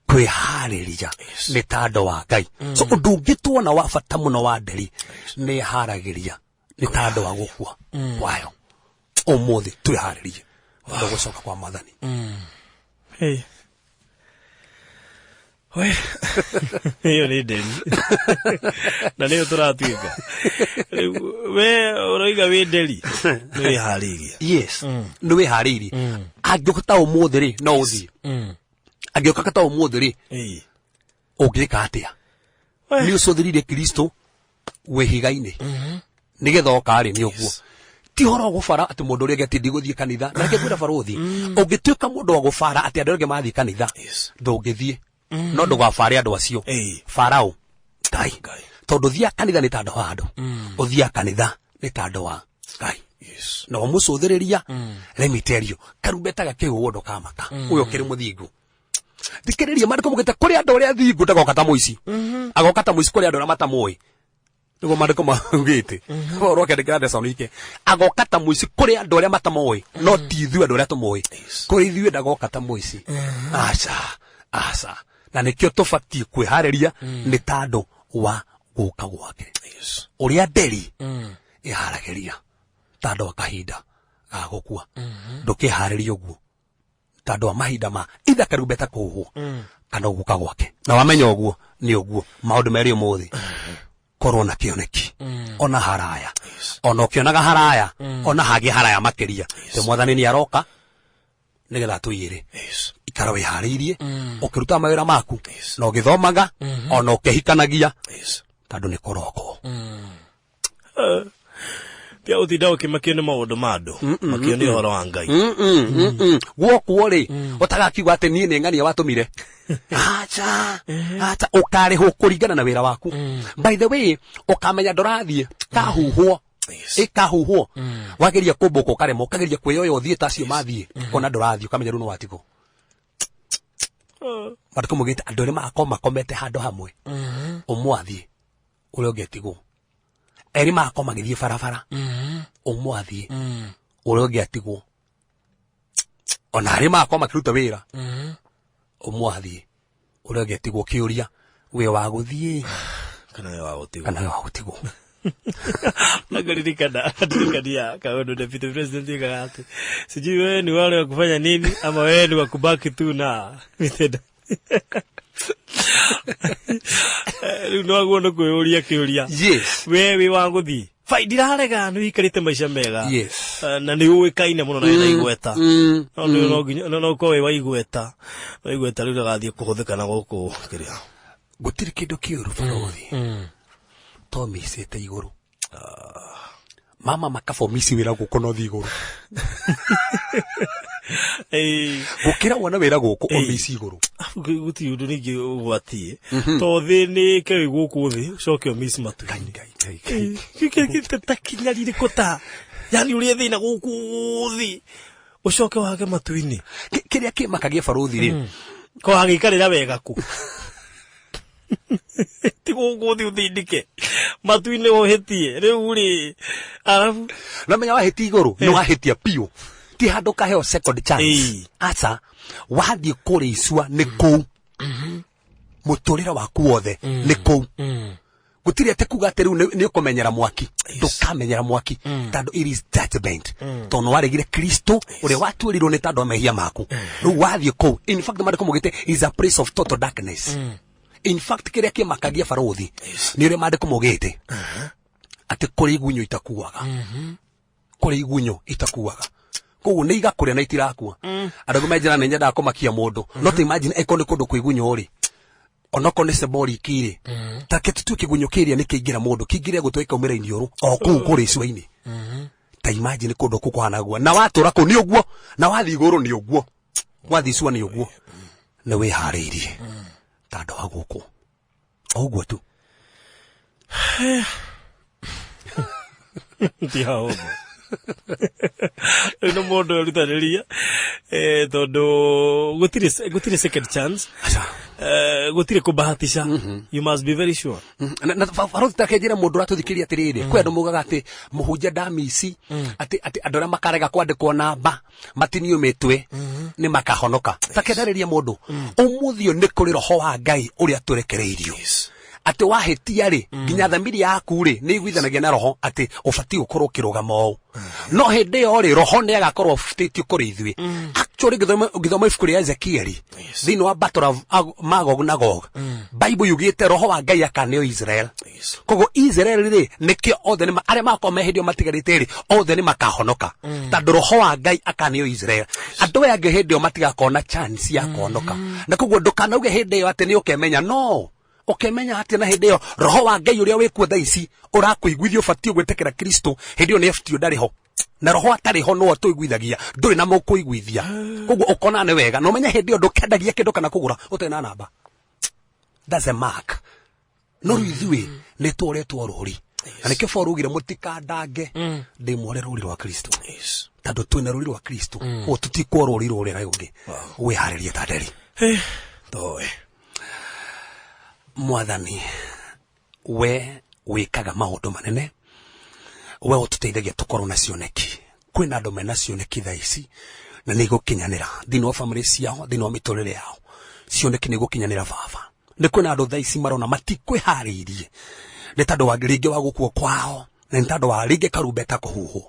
kwĩharĩria nĩ tandũ wa Ngai. So ũndũ ũngĩ tuona wa bata mũno wa nderi, nĩ ĩharagĩria nĩ tandũ wa gũkua kwayo. Ũmũthĩ twĩharĩrie ũndũ gũcoka kwa Mwathani. Hey. We, ĩyo nĩ nderi na nĩyo tũratuĩka. Rĩu we ũroiga wĩ nderi nĩ wĩharĩirie. Yes, nĩ wĩharĩirie. Angĩũka ta ũmũthĩ rĩ, no ũthiĩ. Angĩũka ta ũmũthĩ rĩ, ũngĩka atĩa? Nĩ ũcũthĩrĩirie Kristo wĩ ihiga-inĩ, nĩgetha oka rĩ, nĩ ũguo. Ti ũhoro wa gũbara atĩ mũndũ ũrĩa ũngĩ atĩ ndigũthiĩ kanitha. Na reke ngwĩre barũthi, ũngĩtuĩka mũndũ wa gũbara atĩ andũ arĩa angĩ mathiĩ kanitha, ndũngĩthiĩ. No ndũgabare andũ acio. Farao Ngai. Ngai. Tondũ ũthiaga kanitha nĩ tandũ wa andũ, ũthiaga kanitha nĩ tandũ wa Ngai. Na ũmũcũthĩrĩria, let me tell you, karumbeta gakĩhuhwo ndũkamaka. Ũyũ ũkĩrĩ mũthingu. Thikĩrĩria maandĩko maugĩte kũrĩ andũ arĩa athingu ndagoka ta mũici, agoka ta mũici kũrĩ andũ arĩa matamũĩ. Nĩguo maandĩko maugĩte. Paulo akĩandĩkĩra Thesalonike, agoka ta mũici kũrĩ andũ arĩa matamũĩ, no ti ithuĩ andũ arĩa tũmũĩ. Kũrĩ ithuĩ ndagoka ta mũici. Aca, aca. Na nĩkĩo tũbatiĩ kwĩharĩria nĩ tandũ wa gũka gwake. Ũrĩa nderi ĩharagĩria tandũ wa kahinda ga gũkua, ndũkĩharĩria ũguo tandũ wa mahinda ma itha karumbeta kũhuhwo kana gũka gwake. Na wamenya ũguo nĩ ũguo maũndũ merĩ ũmũthĩ, korwo na kĩoneki ona haraya, ona ũkĩonaga haraya, ona hangĩ haraya makĩria, tĩ Mwathani nĩ aroka nĩgetha atũiyĩre. Ikara wĩharĩirie ũkĩrutaga mawĩra maku na ũgĩthomaga ona ũkĩhikanagia, tondũ nĩ kũrokwo. Tia ũtinda ũkĩmakio nĩ maũndũ ma andũ, makio nĩ ũhoro wa Ngai. Guokwo rĩ, ũtagakiuga atĩ niĩ nĩ ng'ania watũmire. Aca, aca, ũkarĩhwo kũringana na wĩra waku. By the way, ũkamenya ndũrathiĩ kahuhwo, ĩkahuhwo, wageria kũmbũka ũkaremwo, ũkageria kwĩyoya ũthiĩ ta acio mathiĩ, ũkona ndũrathiĩ, ũkamenya rĩu nĩ watigwo. Maandĩko maugĩte andũ arĩa magakorwo makomete handũ hamwe, ũmwe athiĩ, ũrĩa ũngĩ atigwo. Erĩ magakorwo magĩthiĩ barabara, ũmwe athiĩ, ũrĩa ũngĩ atigwo. Ona arĩa magakorwo makĩruta wĩra, ũmwe athiĩ, ũrĩa ũngĩ atigwo. Kĩũria, wĩ wa gũthiĩ kana wĩ wa gũtigwo? Kana wĩ wa gũtigwo? Nakuririkana ndirikania kaundu deputy president ekaga atĩ sijui wewe ni wale wa kufanya nini ama wewe ni wa kubaki tu na mitendo. Rĩu no aguo nĩ kwĩyũria kĩũria. We wĩ wa gũthiĩ bai, ndirarega nĩ ũikarĩte maica mega. Na nĩ ũĩkaine mũno na wĩna igweta, no nĩ no nginya no ũkorwo wĩ wa igweta, no igweta rĩu rĩgathiĩ kũhũthĩka na gũkũ kĩrĩa. Gũtirĩ kĩndũ kĩũru barũthi to micĩte igũrũ. Mama makabomisi wĩra gũkũ no thiĩ igũrũ. Gũkĩra wona wĩra gũkũ ũmici igũrũ. Afu gũtirĩ ũndũ ningĩ ũgwatiĩ to thĩ nĩ ke wĩ gũkũ thĩ ũcoke ũmici matu-inĩ. Ngai, Ngai, Ngai. Ta kinya rirĩkũ ta yani ũrĩa thĩna gũkũ thĩ ũcoke wage matu-inĩ. Kĩrĩa kĩmakagia barũthi rĩ, ko wagĩikarĩra wega kũ ti gũkũ thĩ ũthindike matu-inĩ ũhĩtie rĩu rĩ arabu. No menya wahĩtia igũrũ nĩ wahĩtia biũ, ti handũ kaheo second chance. Aca, wathiĩ kũrĩa icua nĩ kũu mũtũrĩre waku wothe nĩ kũu. Gũtirĩ atĩ kuga atĩ rĩu nĩ ũkũmenyera mwaki. Ndũkamenyera mwaki, tondũ it is judgment, tondũ nĩ waregire Kristo ũrĩa watuĩrirwo nĩ tondũ wa mehia maku. Rĩu wathiĩ kũu, in fact maandĩko maugĩte is a place of total darkness. In fact, kĩrĩa kĩmakagia barothi nĩ ũrĩa maandĩko maugĩte atĩ kũrĩ igunyũ itakuaga, kũrĩ igunyũ itakuaga, koguo nĩ igakũrĩa na itirakua. Andũ angĩ menjera nĩ nyendaga kũmakia mũndũ, no ta imagine ĩkorwo nĩ kũndũ kwĩ igunyũ rĩ, onokorwo nĩ symbolic rĩ, ta ke tũtue kĩgunyũ kĩrĩa nĩ kĩingĩra mũndũ, kĩingĩre gũtũ ĩkaumĩra iniũrũ o kũu kũrĩ icua-inĩ. Ta imagine kũndũ kũu kũhana guo, na watũra kũu nĩ ũguo, na wathiĩ igũrũ nĩ ũguo, wathiĩ icua nĩ ũguo, nĩ wĩharĩirie ta andũ a gũkũ o ũguo tu. Ti hahũthũ rĩu nĩ mũndũ erutanĩria, tondũ gũtirĩ second chance. Aca. Gũtirĩ kũbahatisha, you must be very sure. Na barothi, takenjĩre mũndũ ũratũthikĩria atĩrĩrĩ, kwĩ andũ maugaga atĩ mũhunjia ndamici atĩ andũ arĩa makarega kwandĩkwo namba matinio mĩtwe nĩ makahonoka. Takendarĩria mũndũ ũmũthĩ ũyũ nĩ kũrĩ roho wa Ngai ũrĩa tũrekereirio, atĩ wahĩtia rĩ, nginya thamiri yaku rĩ nĩ iguithanagia na roho atĩ ũbatiĩ gũkorwo ũkĩrũgama ũũ, no hĩndĩ ĩyo rĩ, roho nĩ agakorwo abutĩtio kũrĩ ithuĩ. Actually, ngĩthoma ibuku rĩa Ezekieli thĩinĩ wa battle of Magog na Gog, Bible yugĩte roho wa Ngai akaneo Israel. Koguo Israel rĩ, nĩkĩo othe nĩ arĩa makorwo me hĩndĩ ĩyo matigarĩte rĩ, othe nĩ makahonoka, tondũ roho wa Ngai akaneo Israel. Andũ aya angĩ hĩndĩ ĩyo matigakorwo na chance ya kũhonoka, na koguo ndũkanauge hĩndĩ ĩyo atĩ nĩ ũkemenya. No ũkemenya atĩ na hĩndĩ ĩyo roho wa Ngai ũrĩa wĩkuo thaa ici ũrakũiguithia ũbatiĩ gwĩtĩkĩra Kristo, hĩndĩ ĩyo nĩ FTO ndarĩ ho, na roho atarĩ ho no atũiguithagia, ndũrĩ na mũkũiguithia. Koguo ũkona nĩ wega na ũmenye hĩndĩ ĩyo ndũkendagia kĩndũ kana kũgũra ũtarĩ na namba. That's a mark. No rĩu ithuĩ nĩ tworetwo rũri, na nĩkĩo Paul augire mũtikandange ndĩ mwore rũri rwa Kristo, tondũ twĩna rũri rwa Kristo, koguo tũtikwo rũri rũrĩa rũngĩ. Wĩharĩrie ta nderi. Toe. Mwathani, we wĩkaga maũndũ manene, we ũtũteithagia tũkorwo na cioneki. Kwĩna andũ mena cioneki thaa ici na nĩ igũkinyanĩra thĩinĩ wa family ciao, thĩinĩ wa mĩtũrĩre yao, cioneki nĩ igũkinyanĩra. Baba, nĩ kwĩna andũ thaa ici marona matikwĩharĩirie nĩ tondũ wa rĩngĩ wa gũkua kwao, na nĩ tondũ wa rĩngĩ karumbeta kũhuhwo.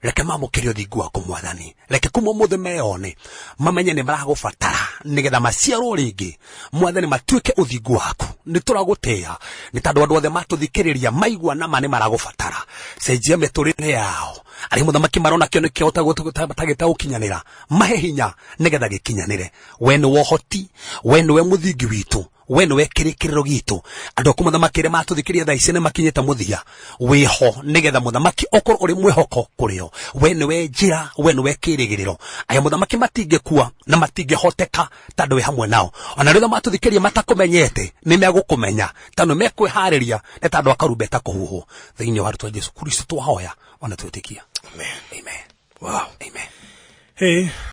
Reke mamũkĩre ũthingu waku, Mwathani. Reke kuma ũmũthĩ meyone, mamenye nĩ maragũbatara nĩgetha maciarwo rĩngĩ, Mwathani, matuĩke ũthingu waku. Nĩ tũragũtĩĩa nĩ tondũ andũ othe matũthikĩrĩria maigua nama nĩ maragũbatara. Cenjia mĩtũrĩre yao. Arĩa mũthamaki marona kĩo nĩ kĩo tagĩta gũkinyanĩra, mahe hinya nĩgetha gĩkinyanĩre. We nĩwe ũhoti, we nĩwe mũthingi witũ, we nĩwe kĩrĩkĩrĩro gitũ. Andũ aku mũthamaki arĩa matũthikĩrĩria thaa ici nĩ makinyĩte mũthia, wĩho nĩgetha mũthamaki ũkorwo ũrĩ mwĩhoko kũrĩ o. We nĩwe njĩra, we nĩwe kĩrĩgĩrĩro. Aya mũthamaki matingĩkua na matingĩhoteka tondũ wĩ hamwe nao. Ona rĩrĩa matũthikĩrĩria matakũmenyete, nĩ megũkũmenya tondũ mekwĩharĩria nĩ tondũ akarumbeta kũhuhwo. Thĩinĩ wa rĩtwa Jesu Kristo twahoya ona twĩtĩkia. Amen. Amen. Wow. Amen. Hey.